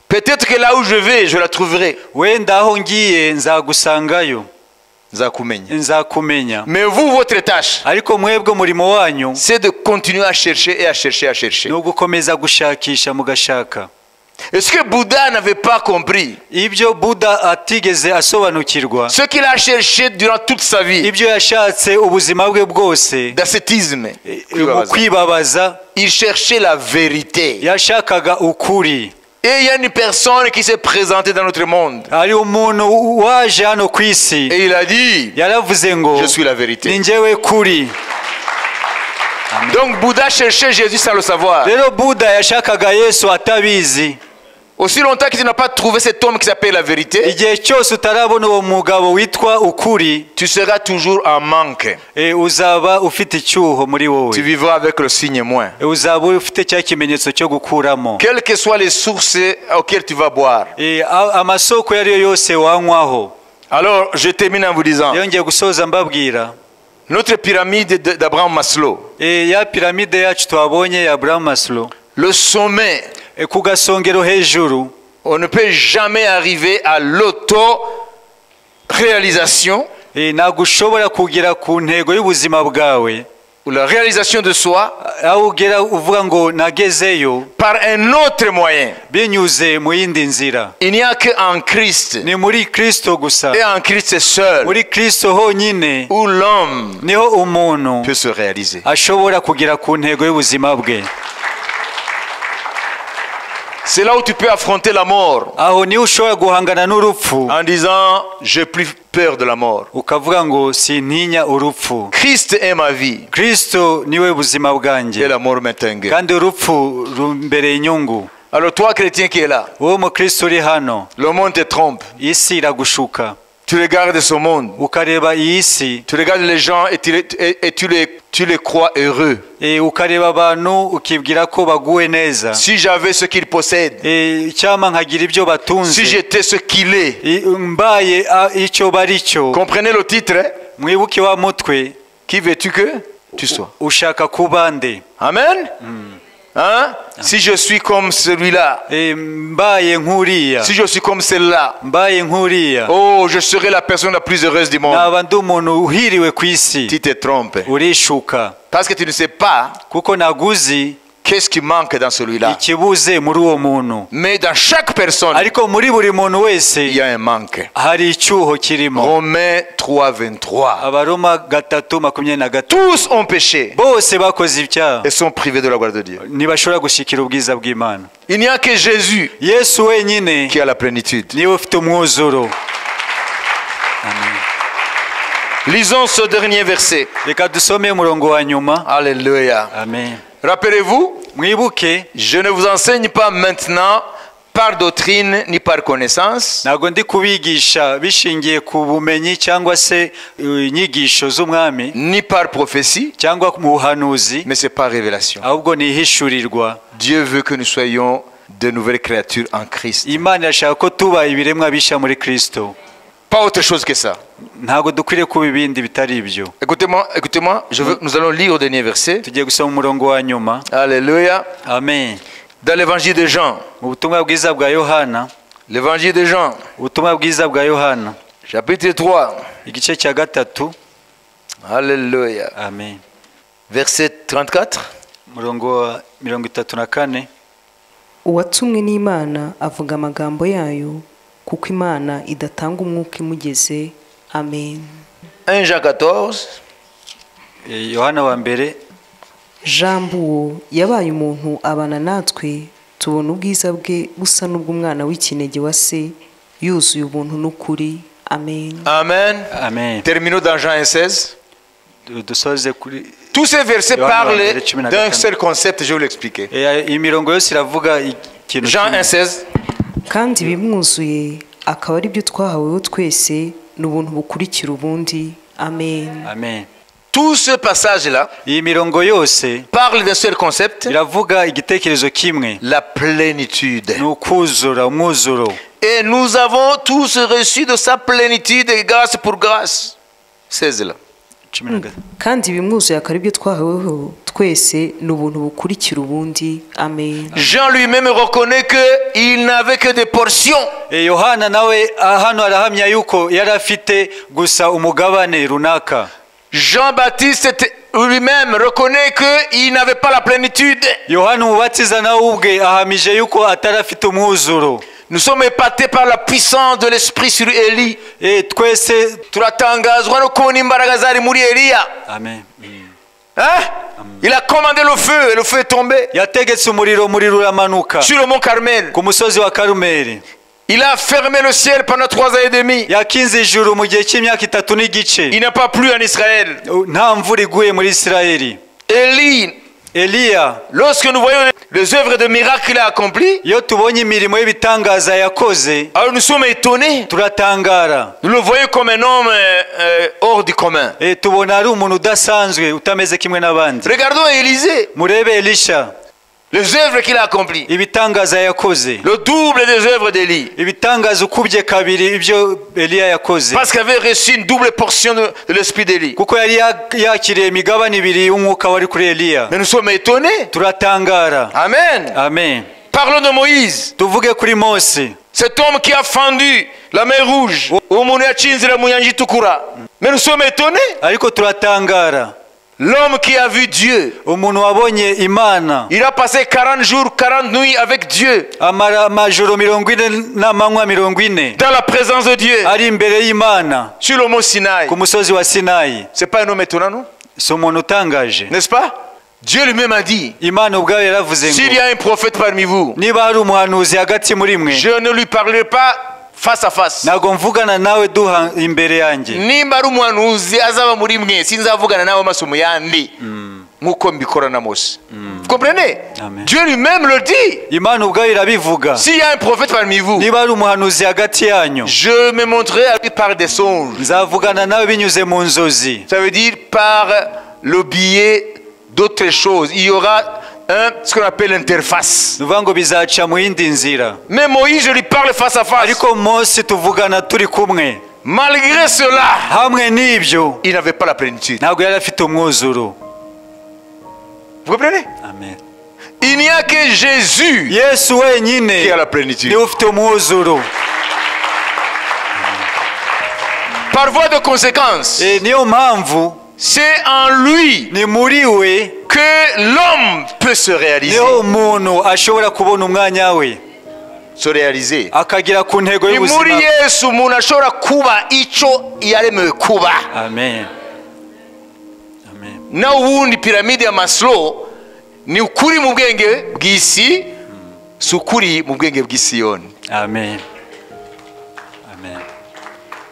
Peut-être que là où je vais, je la trouverai. Wenda aho ngiye nzagusangayo. Nzakumenya. Nzakumenya. Mais vous, votre tâche, Ariko mwebwe umurimo wanyu, c'est de continuer à chercher et à chercher, à chercher. Ni ugukomeza gushakisha mugashaka. Est-ce que Bouddha n'avait pas compris Ibyo Buddha atigeze asobanukirwa, ce qu'il a cherché durant toute sa vie, ibyo yashatse ubuzima bwe bwose, d'ascétisme, mu kwibabaza, il cherchait la vérité. Yashakaga ukuri. Et il y a une personne qui s'est présentée dans notre monde. Hari umuntu waje hano ku isi, Et il a dit, yaravuze ngo, je suis la vérité. Ni njyewe kuri. Donc Bouddha cherchait Jésus sans le savoir. Rero Buddha yashakaga Yesu atabizi. Aussi longtemps que tu n'as pas trouvé cet homme qui s'appelle la vérité, Igihe cyose utarabona uwo mugabo witwa ukuri, tu seras toujours en manque. Uzaba ufite icyuho muri wowe. Tu vivras avec le signe moins. Uzaba ufite cya kimenyetso cyo gukuramo. Quelles que soient les sources auxquelles tu vas boire. Amasoko iyo ari yo yose wanywaho. Alors, je termine en vous disant, Yongeye gusoza mbabwira, notre pyramide d'Abraham Maslow, ya piramide yacu twabonye ya Abraham Maslow, le sommet, ku gasongero hejuru, on ne peut jamais arriver à l'auto-réalisation ntabwo ushobora kugera ku ntego y'ubuzima bwawe, ou la réalisation de soi aho ugera uvuga ngo nagezeyo, par un autre moyen. Binyuze mu yindi nzira. Il n'y a qu'en Christ Ni muri Kristo gusa, et en Christ seul muri Kristo honyine où l'homme niho umuntu peut se réaliser. ashobora kugera ku ntego y'ubuzima bwe. C'est là où tu peux affronter la mort Aho niho ushobora guhangana n'urupfu en disant j'ai plus peur de la mort. Ukavuga ngo sintinya urupfu. Christ est ma vie Kristo niwe buzima et bwanjye la mort m'est un gain. Kandi urupfu rumbereye inyungu. Alors toi, chrétien qui est là, Wowe mukristo uri hano, le monde te trompe. Isi iragushuka. Tu regardes ce monde, Ukareba iyi si, tu regardes les gens et tu les crois heureux. Ukareba abantu ukibwira ko baguwe neza. Si j'avais ce qu'il possède, Icyampa nkagira ibyo batunze, si j'étais ce qu'il est. Mbaye icyo bari cyo. Comprenez le titre, hein? Mwibuke wa mutwe. Qui veux-tu que tu sois? Ushaka kuba nde? Amen. Hein? Si je suis comme celui-là, Mbaye nk'uriya, si je suis comme celle-là, mbaye nk'uriya, oh, je serai la personne la plus heureuse du monde. Naba ndi umuntu uhiriwe ku isi. Tu te trompes. Urishuka. Parce que tu ne sais pas Kuko ntabwo uzi qu'est-ce qui manque dans celui-là. Ikibuze muri uwo muntu. Mais dans chaque personne, Ariko muri buri muntu wese il y a un manque. Hari icyuho kirimo. Romains 3, 23. Abaroma 3:23. Tous ont péché Bose bakoze ibyaha et sont privés de la gloire de Dieu. Ntibashobora gushyikira ubwiza bw'Imana. Il n'y a que Jésus Yesu wenyine qui a la plénitude. Niwe ufite umwuzuro. Lisons ce dernier verset. Reka dusome umurongo wa nyuma. Alléluia. Amen. Rappelez-vous, Mwibuke, je ne vous enseigne pas maintenant par doctrine ni par connaissance, ntabwo ndi kubigisha bishingiye ku bumenyi cyangwa se inyigisho z'umwami, ni par prophétie, cyangwa mu buhanuzi, mais c'est par révélation. Ahubwo ni ihishurirwa. Dieu veut que nous soyons de nouvelles créatures en Christ. Imana irashaka ko tuba ibiremwa bishya muri Kristo. Pas autre chose que ça. Ntabwo dukwiriye kuba ibindi bitari ibyo. Écoutez-moi, écoutez-moi, nous allons lire au dernier verset. Tugiye gusoma umurongo wa nyuma. Alléluia. Amen. Dans l'évangile de Jean. Mu butumwa bwiza bwa Yohana. L'évangile de Jean. Ubutumwa bwiza bwa Yohana. Chapitre 3. Igice cya 3. Alléluia. Amen. Verset 34. Umurongo wa 34. Uwatumwe n'Imana avuga amagambo yayo kuko Imana idatanga umwuka imugeze. Amen. 1 Jean 14. Yohana wa mbere. Jambo uwo yabaye umuntu abana natwe tubona ubwiza bwe busa n'ubw'umwana w'ikinege wa se yuzuye ubuntu n'ukuri. Amen. Amen. Amen. Terminons dans Jean 1,16. Dusoze kuri Tous ces versets Yohana parlent wa mbere, 15. d'un seul concept, je vais vous l'expliquer. Imirongo yose iravuga ikintu Jean kimwe. 1,16. Kandi ibimwuzuye akaba ari byo twahaweho twese ni ubuntu bukurikira ubundi. Amen. Amen. Tout ce passage-là Iyi mirongo yose parle d'un seul concept, iravuga igitekerezo kimwe, la plénitude. Ni ukuzura umwuzuro. Et nous avons tous reçu de sa plénitude grâce pour grâce. 16 là. 13. Kandi ibimwuzuye akaba ari byo twahaweho twese ni ubuntu bukurikira ubundi. Amen. Jean lui-même reconnaît qu'il n'avait que des portions. Yohana nawe hano arahamya yuko yari afite gusa umugabane runaka. Jean-Baptiste lui-même reconnaît qu'il n'avait pas la plénitude. Yohana Umubatiza nawe ubwe ahamije yuko atari afite umwuzuro. Nous sommes épatés par la puissance de l'Esprit sur Élie. Twese Turatangazwa no kubona imbaraga zari muri Eliya. Amen. Hein? Il a commandé le feu et le feu est tombé Yategetse umuriro umuriro uramanuka sur le mont Carmel. Ku musozi wa Karumeli. Il a fermé le ciel pendant 3 ans et demi. Yakinze ijuru mu gihe cy'imyaka 3 n'igice. Il n'a pas plu en Israël. Nta mvura iguye muri Isirayeli. Élie Eliya, lorsque nous voyons les œuvres de miracles qu'il a accomplies, iyo tubonye imirimo y'ibitangaza yakoze, alors nous sommes étonnés. Turatangara. Nous le voyons comme un homme hors du commun. Tubona ari umuntu udasanzwe utameze kimwe n'abandi. Regardons Élisée, Murebe Elisha, les œuvres qu'il a accomplies. Ibitangaza yakoze. Le double des œuvres d'Élie. Ibitangaza ukubye kabiri ibyo Eliya yakoze. Parce qu'il avait reçu une double portion de l'esprit d'Élie. Kuko yari yakiriye imigabane ibiri y'umwuka wari kuri Eliya. Mais nous sommes étonnés. Turatangara. Amen. Amen. Parlons de Moïse. Tuvuge kuri Mose. Cet homme qui a fendu la mer Rouge. Umuntu yaciye inzira mu nyanja itukura. Mais nous sommes étonnés. Ariko turatangara. L'homme qui a vu Dieu. Umuntu wabonye Imana. Il a passé 40 jours, 40 nuits avec Dieu. Amara amajoro 40 n'amanywa 40. Dans la présence de Dieu. Ari imbere y'Imana. Sur le mont Sinaï. Ku musozi wa Sinayi. C'est pas un homme étonnant, non? Si umuntu utangaje. N'est-ce pas? Dieu lui-même a dit. Imana ubwayo yaravuze ngo. S'il y a un prophète parmi vous. Niba hari umuhanuzi hagati muri mwe. Je ne lui parlerai pas face à face. Ntabwo mvugana nawe duha imbere yanjye. Nimba ari umuhanuzi azaba muri mwe sinzavugana nawe amaso mu yandi nk'uko mbikora na Mose. Vous comprenez? Amen. Dieu lui-même le dit. Imana ubwayo irabivuga. S'il y a un prophète parmi vous, niba ari umuhanuzi hagati yanyu, je me montrerai à lui par des songes. Nzavugana nawe binyuze mu nzozi. Ça veut dire par le biais d'autres choses. Il y aura ce qu'on appelle l'interface. Nuvuga ngo bizaca mu yindi nzira. Mais Moïse, je lui parle face à face. Ariko Mose tuvugana turi kumwe. Malgré cela, hamwe n'ibyo, il n'avait pas la plénitude. Ntabwo yari afite umwuzuro. Vous comprenez? Amen. Il n'y a que Jésus Yesu wenyine qui a la plénitude. Niwe ufite umwuzuro. Par voie de conséquence, Niyo mpamvu c'est en lui ni muri we que l'homme peut se réaliser. niho umuntu ashobora kubona umwanya we. Se réaliser. Akagera ku ntego Ni muri y'ubuzima. Yesu umuntu ashobora kuba icyo yaremewe kuba. Amen. Amen. Na ubundi piramide ya Maslow ni ukuri mu bwenge bw'isi, si ukuri mu bwenge bw'Isiyoni. Amen. Amen.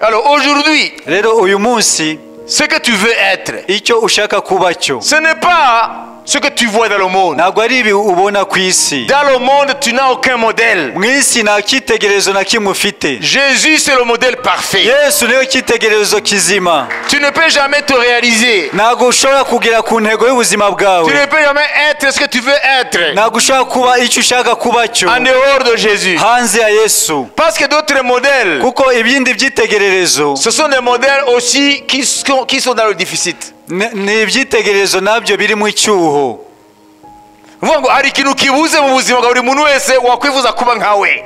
Alors aujourd'hui, rero uyu munsi, ce que tu veux être, icyo ushaka kuba cyo, ce n'est pas ce que tu vois dans le monde. Ntabwo ari ibi ubona ku isi. Dans le monde, tu n'as aucun modèle. Mu isi nta cyitegererezo na kimwe ufite. Jésus, c'est le modèle parfait. Yesu niwe cyitegererezo kizima. Tu ne peux jamais te réaliser. Ntabwo ushobora kugera ku ntego y'ubuzima bwawe. Tu ne peux jamais être ce que tu veux être. Ntabwo ushobora kuba icyo ushaka kuba cyo. En dehors de Jésus. Hanze ya Yesu. Parce que d'autres modèles, kuko ibindi byitegererezo, ce sont des modèles aussi qui sont dans le déficit. Ni ibyitegererezo nabyo biri mu cyuho. Vuga ngo hari ikintu kibuze mu buzima bwa buri muntu wese wakwifuza kuba nkawe.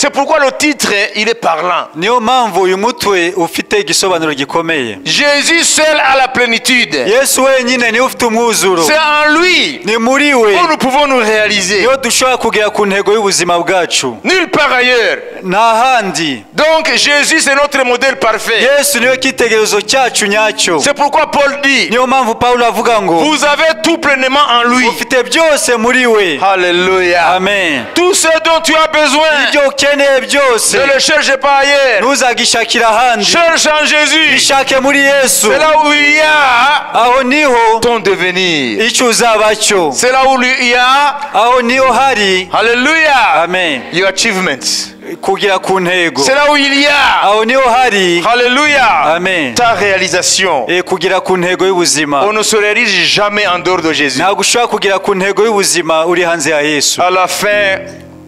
C'est pourquoi le titre, il est parlant. Niyo mpamvu uyu mutwe ufite igisobanuro gikomeye. Jésus seul a la plénitude. Yesu wenyine niwe ufite umwuzuro. C'est en lui Ni muri we où nous pouvons nous réaliser. niho dushobora kugera ku ntego y'ubuzima bwacu. Nulle part ailleurs. Nta handi. Donc Jésus, c'est notre modèle parfait. Yesu niwe cyitegererezo cyacu nyacyo. C'est pourquoi Paul dit, Niyo mpamvu Paulo avuga ngo vous avez tout pleinement en lui. ufite byose muri we. Alléluia. Amen. Tout ce dont tu as besoin, Ibyo ukeneye byose ne le cherche pas ailleurs. ntuzagishakira ahandi. Cherche en Jésus. Ishake muri Yesu. C'est là où il y a Aho niho ton devenir. icyo uzaba cyo. C'est là où il y a, Aho niho hari, Alléluia, amen, your achievements. kugera ku ntego. C'est là où il y a, Aho niho hari, Alléluia, amen, ta réalisation. Kugera ku ntego y'ubuzima. On ne se réalise jamais en dehors de Jésus. Ntabwo ushobora kugera ku ntego y'ubuzima uri hanze ya Yesu. À la fin,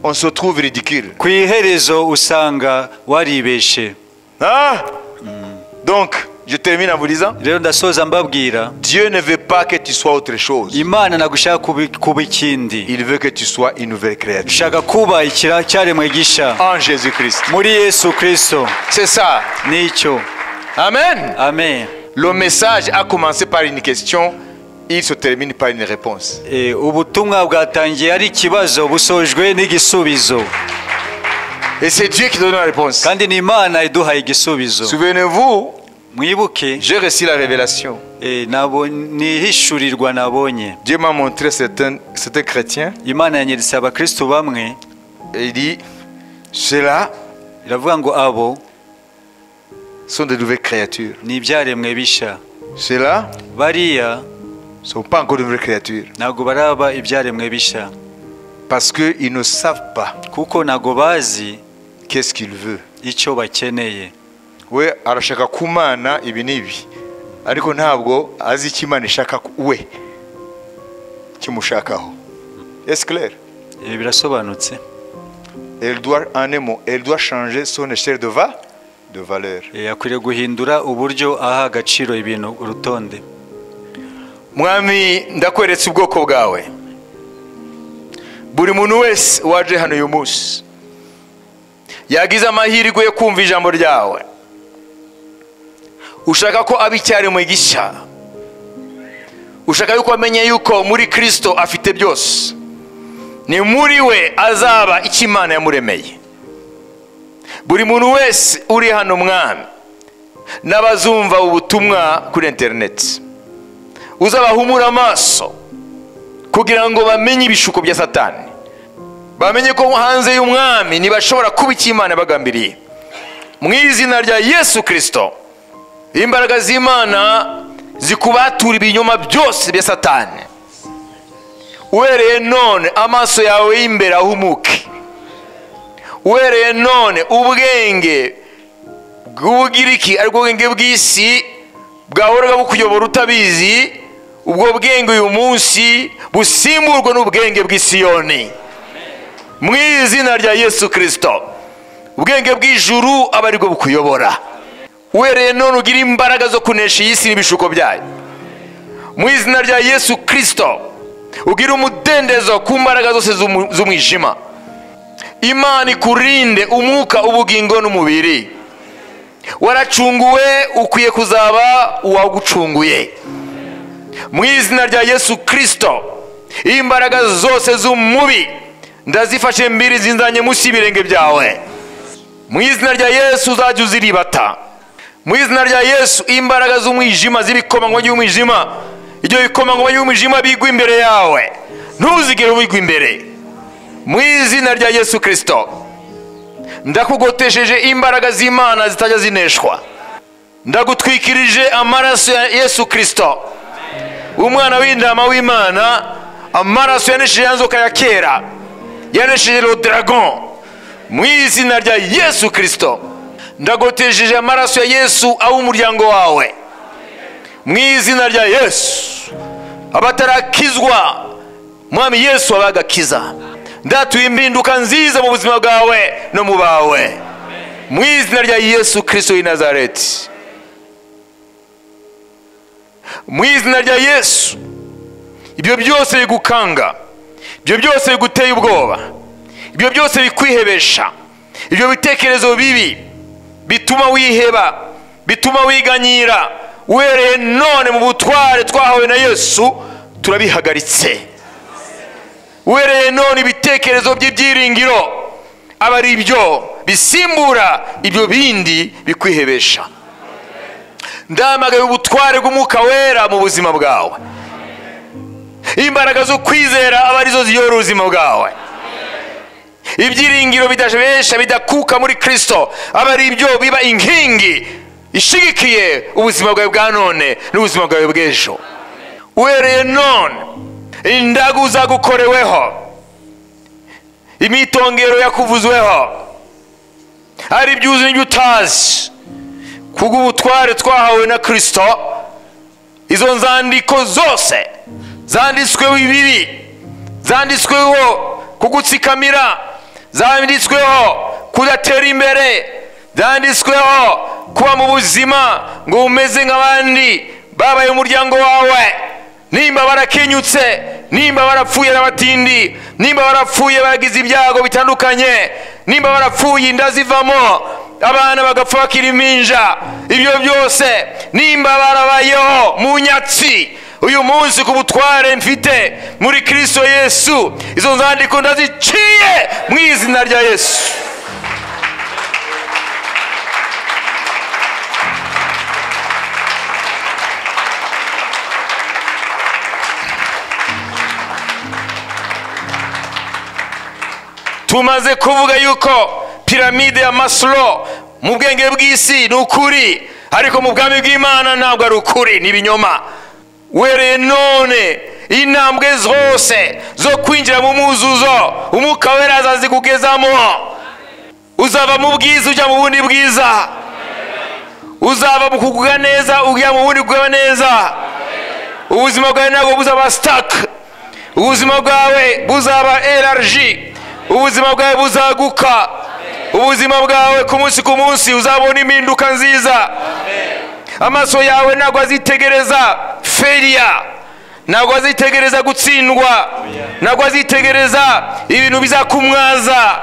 on se trouve ridicule. Ku iherezo usanga waribeshe. Hein? Donc, je termine en vous disant, Rero ndasoza mbabwira, Dieu ne veut pas que tu sois autre chose. Imana ntabwo ishaka kuba ikindi. Il veut que tu sois une nouvelle créature. Ishaka kuba icyaremwe gisha En Jésus-Christ. muri Yesu Kristo. C'est ça. Nicyo. Amen. Amen. Le message a commencé par une question, il se termine par une réponse. Ubutumwa bwatangiye ari ikibazo busojwe n'igisubizo. Et c'est Dieu qui donne la réponse. Kandi ni Imana iduhaye igisubizo. Souvenez-vous, mwibuke, j'ai reçu la révélation. Nihishurirwa nabonye. Dieu m'a montré certains chrétiens. Imana yanyeretse abakristo bamwe. Et il dit, ceux-là iravuga ngo abo sont de nouvelles créatures. Ni ibyaremwe bisha. Ceux-là Bariya Sont pas encore de vraies créatures. Ntabwo baraba ibyaremwe bishya. Parce qu'ils ne savent pas kuko ntabwo bazi qu'est-ce qu'il veut. Icyo bakeneye. We arashaka kumana ibi n'ibi, ariko ntabwo azi icyo Imana ishaka we kimushakaho. Est-ce clair? Ibi birasobanutse. Elle doit, en un mot, elle doit changer son échelle de valeur. Akwiriye guhindura uburyo aha agaciro ibintu urutonde. Mwami, ndakweretse ubwoko bwawe. Buri muntu wese waje hano uyu munsi yagize amahirwe yo kumva ijambo ryawe. Ushaka ko aba icyaremwe gishya. Ushaka yuko amenya yuko muri Kristo afite byose. Ni muri we azaba icyo Imana yamuremeye. Buri muntu wese uri hano Mwami, n'abazumva ubutumwa kuri internet, uzabahumura amaso kugira ngo bamenye ibishuko bya Satani, bamenye ko hanze y'umwami ntibashobora kuba icyo Imana bagambiriye. Mu izina rya Yesu Kristo, imbaraga z'Imana zikubatura ibinyoma byose bya Satani. Uhereye none amaso yawe y'imbere ahumuke. Uhereye none ubwenge bw'Ubugiriki, aribwo bwenge bw'isi bwahoraga bukuyobora utabizi, ubwo bwenge uyu munsi busimburwa n'ubwenge bw'Isiyoni. Mu izina rya Yesu Kristo, ubwenge bw'ijuru aba aribwo bukuyobora. Uhereye none ugira imbaraga zo kunesha iyi si n'ibishuko byayo. Mu izina rya Yesu Kristo, ugira umudendezo ku mbaraga zose z'umwijima. Imana ikurinde umwuka, ubugingo n'umubiri. Waracunguwe, ukwiye kuzaba uwagucunguye. Mu izina rya Yesu Kristo, imbaraga zose z'umubi ndazifashe mbiri zinzanye munsi y'ibirenge byawe. Mu izina rya Yesu uzajya uziribata. Mu izina rya Yesu, imbaraga z'umwijima z'ibikomangoma by'umwijima, ibyo bikomangoma by'umwijima bigwa imbere yawe, ntuzigere ubigwa imbere. Mu izina rya Yesu Kristo, ndakugotesheje imbaraga z'Imana zitajya zineshwa. Ndagutwikirije amaraso ya Yesu Kristo, umwana w'intama w'Imana, amaraso yanesheje ya nzoka ya kera, yanesheje le dragon. Mu izina rya Yesu Kristo, ndagotesheje amaraso ya Yesu aw'umuryango wawe. Mu izina rya Yesu, abatarakizwa Mwami Yesu abagakiza. Ndatuye impinduka nziza mu buzima bwawe no mu bawe. Mu izina rya Yesu Kristo w'i Nazareti. Mu izina rya Yesu, ibyo byose bigukanga, ibyo byose biguteye ubwoba, ibyo byose bikwihebesha, ibyo bitekerezo bibi bituma wiheba, bituma wiganyira, uhereye none mu butware twahawe na Yesu turabihagaritse. Uhereye none ibitekerezo by'ibyiringiro aba ari ibyo bisimbura ibyo bindi bikwihebesha. Ndamagaye ubutware bw'Umwuka Wera mu buzima bwawe. Imbaraga zo kwizera aba arizo ziyora ubuzima bwawe. Ibyiringiro bidashebesha bidakuka muri Kristo aba ari ibyo biba inkingi ishigikiye ubuzima bwawe bwa none n'ubuzima bwawe bw'ejo. Uhereye none indagu zagukoreweho, imitongero yakuvuzweho, ari ibyuzi n'ibyo utazi, kubw'ubutware twahawe na Kristo, izo nzandiko zose zanditsweho ibibi, zanditsweho kugutsikamira, zanditsweho kudatera imbere, zanditsweho kuba mu buzima ngo umeze nk'abandi babaye umuryango wawe. Nimba barakenyutse, nimba barapfuye n'abatindi, nimba barapfuye baragize ibyago bitandukanye, nimba barapfuye inda zivamo, abana bagapfa bakiri impinja, ibyo byose nimba barabayeho mu nyatsi, uyu munsi ku butware mfite muri Kristo Yesu, izo nzandiko ndaziciye mu izina rya Yesu. Tumaze kuvuga yuko piramide ya Maslow mu bwenge bw'isi ni ukuri, ariko mu bwami bw'Imana ntabwo ari ukuri, ni ibinyoma. Uhereye none intambwe zose zo kwinjira mu mwuzuzo Umwuka Wera azazikugezamo. Uzava mu bwiza ujya mu bundi bwiza, uzava mu kugubwa neza ujya mu bundi kugubwa neza. Ubuzima bwawe ntabwo buzaba stuck, ubuzima bwawe buzaba élargi, ubuzima bwawe buzaguka, ubuzima bwawe ku munsi ku munsi uzabona impinduka nziza. Amaso yawe ntabwo azitegereza failure, ntabwo azitegereza gutsindwa, ntabwo azitegereza ibintu bizakumwaza.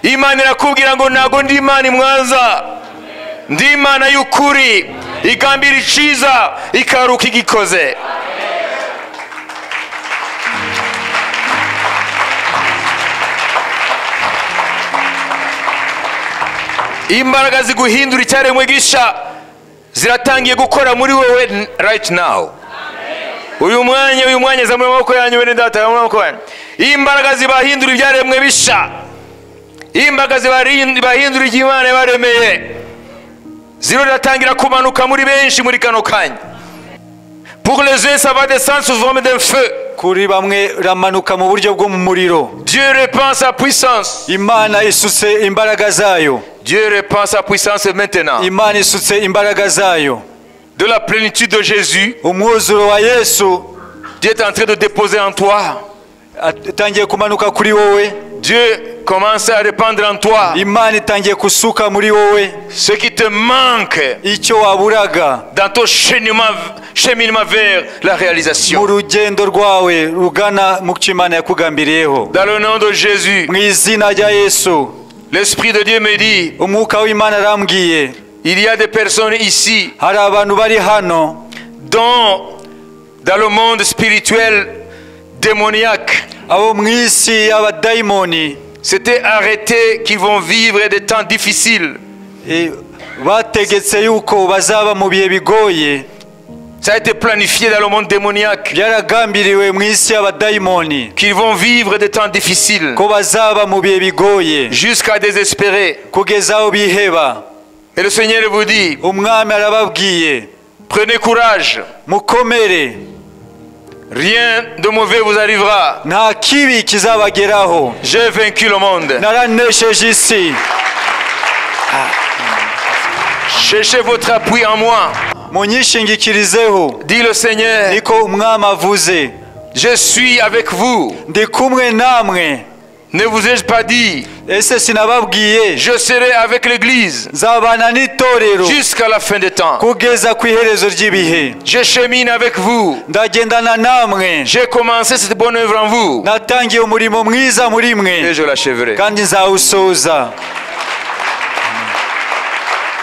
Imana irakubwira ngo ntabwo ndi Imana imwaza, ndi Imana y'ukuri igambira iciza ikaruka igikoze. Imbaraga ziguhindura icyaremwe gisha ziratangiye gukora muri wowe right now. Uyu mwanya zamura amaboko yanyu bene data, zamura amaboko yanyu. Imbaraga zibahindura ibyaremwe bisha, imbaraga zibahindura icyo Imana yabaremeye ziratangira kumanuka muri benshi muri kano kanya. Pour les uns, ça va descendre sous forme d'un feu. Kuri bamwe ramanuka mu buryo bwo mu muriro. Dieu répand sa puissance. Imana isutse imbaraga zayo. Dieu répand sa puissance maintenant. Imana isutse imbaraga zayo. De la plénitude de Jésus, umwuzuro wa Yesu, Dieu est en train de déposer en toi. Atangiye kumanuka kuri wowe. Dieu commence à répandre en toi. Imana itangiye kusuka muri wowe. Ce qui te manque, icyo waburaga, dans ton cheminement vers la réalisation. Mu rugendo rwawe rugana mu cyo Imana yakugambiriyeho. Dans le nom de Jésus, mu izina rya Yesu, l'Esprit de Dieu me dit, Umwuka w'Imana arambwiye, il y a des personnes ici, hari abantu bari hano, dont dans le monde spirituel démoniaque, abo mu isi y'abadayimoni, c'était arrêté qu'ils vont vivre des temps difficiles. Bategetse yuko bazaba mu bihe bigoye. Ça a été planifié dans le monde démoniaque. Byaragambiriwe mu isi y'abadayimoni. Qu'ils vont vivre des temps difficiles. Ko bazaba mu bihe bigoye. Jusqu'à désespérer. Kugeza aho biheba. Et le Seigneur vous dit, Umwami arababwiye, prenez courage. Mukomere. Rien de mauvais vous arrivera. Nta kibi kizabageraho. J'ai vaincu le monde. Naranesheje isi. Cherchez votre appui en moi. Munyishingikirizeho. Dit le Seigneur. Niko Umwami avuze. Je suis avec vous. Ndi kumwe namwe. Ne vous ai-je pas dit, Ese sinababwiye, je serai avec l'église nzabana n'itorero jusqu'à la fin des temps. Kugeza ku iherezo ry'ibihe. Je chemine avec vous. Ndagendana namwe. J'ai commencé cette bonne œuvre en vous. Natangiye umurimo mwiza muri mwe. Et je l'achèverai. Kandi nzawusoza.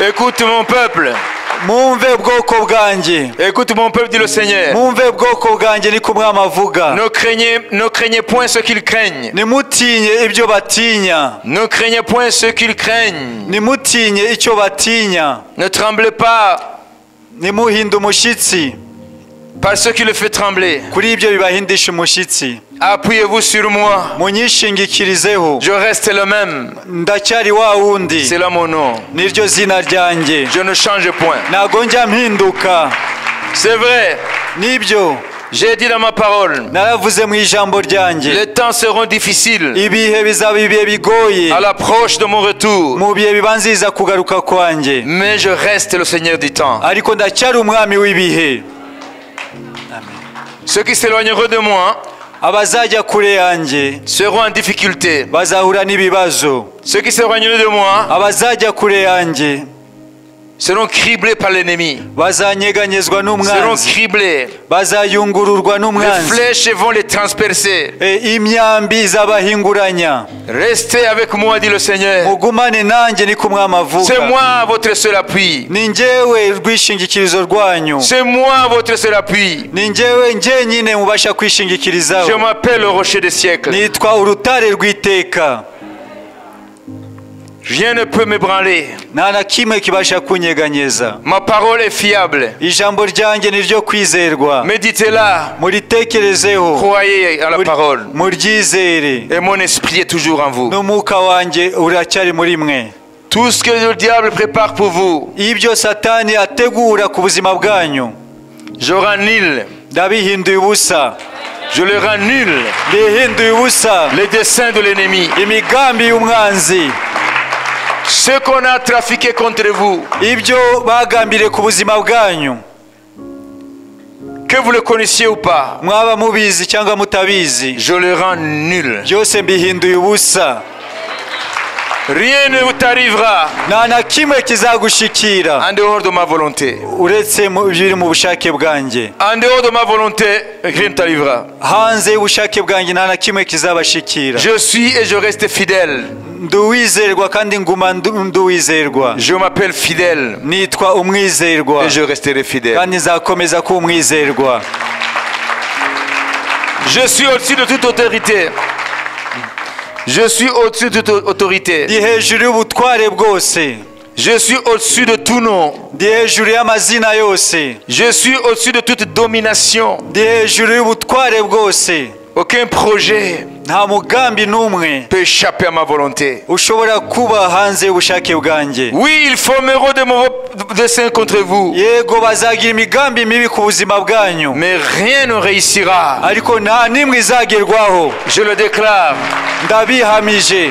Écoute mon peuple. Mumve bwoko bwanjye. Écoute mon peuple, dit le Seigneur. Mumve bwoko bwanjye niko Umwami avuga. Ne craignez point ce qu'ils craignent. Nimutinye ibyo batinya. Ne craignez point ce qu'ils craignent. Nimutinye icyo batinya. Ne tremblez pas. Nimuhinde umushyitsi. Par ce qui le fait trembler. Kuri ibyo bibahindisha umushyitsi. Appuyez-vous sur moi. Munyishingikirizeho. Je reste le même. Ndacyari wa wundi. C'est là mon nom. Niryo zina ryanjye. Je ne change point. Ntago njya mpinduka. C'est vrai. Nibyo. J'ai dit dans ma parole. Naravuze mu ijambo ryanjye. Les temps seront difficiles. Ibihe bizaba ibihe bigoye. À l'approche de mon retour. Mu bihe bibanziriza kugaruka kwanjye. Mais je reste le Seigneur du temps. Ariko ndacyari umwami w'ibihe. Ceux qui s'éloigneront de moi abazajya kure yanjye seront en difficulté. Bazahura n'ibibazo. Ceux qui s'éloigneront de moi abazajya kure yanjye seront criblés par l'ennemi. Bazanyeganyezwa n'umwanzi. Seront criblés. Bazayungururwa n'umwanzi. Les flèches vont les transpercer. Imyambi izabahinguranya. Restez avec moi, dit le Seigneur. Mugumane nanjye niko Umwami avuga. C'est moi votre seul appui. Ni njyewe rwishingikirizo rwanyu. C'est moi votre seul appui. Ni njyewe njyenyine mubasha kwishingikirizaho. Je m'appelle le rocher des siècles. Nitwa urutare rw'iteka. Rien ne peut m'ébranler. Nta na kimwe kibasha kunyeganyeza. Ma parole est fiable. Ijambo ryanjye ni ryo kwizerwa. Méditez-la. Muritekerezeho. Croyez à la parole. Muryizere. Et mon esprit est toujours en vous. N'umwuka wanjye uracyari muri mwe. Tout ce que le diable prépare pour vous. Ibyo Satani ategura ku buzima bwanyu. Je rends nul. Ndabihinduye ubusa. Je le rends nul. Mbihinduye ubusa. Les desseins de l'ennemi. Imigambi y'umwanzi. Ce qu'on a trafiqué contre vous, Ibyo bagambiriye ku buzima bwanyu, que vous le connaissiez ou pas, mwaba mubizi cyangwa mutabizi, je le rends nul. Byose mbihinduye ubusa. Rien ne vous t'arrivera Nta na kimwe kizagushikira en dehors de ma volonté. Uretse mu biri mu bushake bwanjye. En dehors de ma volonté, rien ne t'arrivera. Hanze y'ubushake bwanjye nta na kimwe kizabashikira. Je suis et je reste fidèle. Ndi uwizerwa kandi nguma ndi uwizerwa. Je m'appelle fidèle Nitwa umwizerwa et je resterai fidèle. Kandi nzakomeza kuba umwizerwa. Je suis au-dessus de toute autorité. Je suis au-dessus de toute autorité. Ndi hejuru y'ubutware bwose. Je suis au-dessus de tout nom. Ndi hejuru y'amazina yose. Je suis au-dessus de toute domination. Ndi hejuru y'ubutware bwose. Aucun projet Nta mugambi n'umwe peut échapper à ma volonté. Ushobora kuba hanze y'ubushake bwanjye. Oui, ils formeront de mauvais desseins contre vous. Yego bazagira imigambi mibi ku buzima bwanyu. Mais rien ne réussira. Ariko nta n'imwe izagerwaho. Je le déclare. Ndabihamije.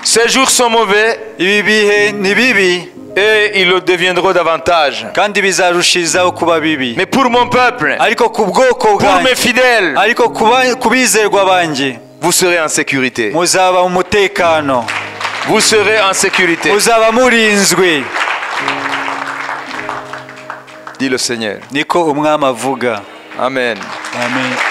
Ces jours sont mauvais Ibi bihe ni bibi et ils le deviendront davantage. Kandi bizarushirizaho kuba bibi. Mais pour mon peuple, Ariko ku bwoko pour mes bwanjye, fidèles, ariko ku bizerwa banjye, vous serez en sécurité. Muzaba mu mutekano. Vous serez en sécurité, Muzaba murinzwe. Dit le Seigneur. Niko umwami avuga. Amen. Amen.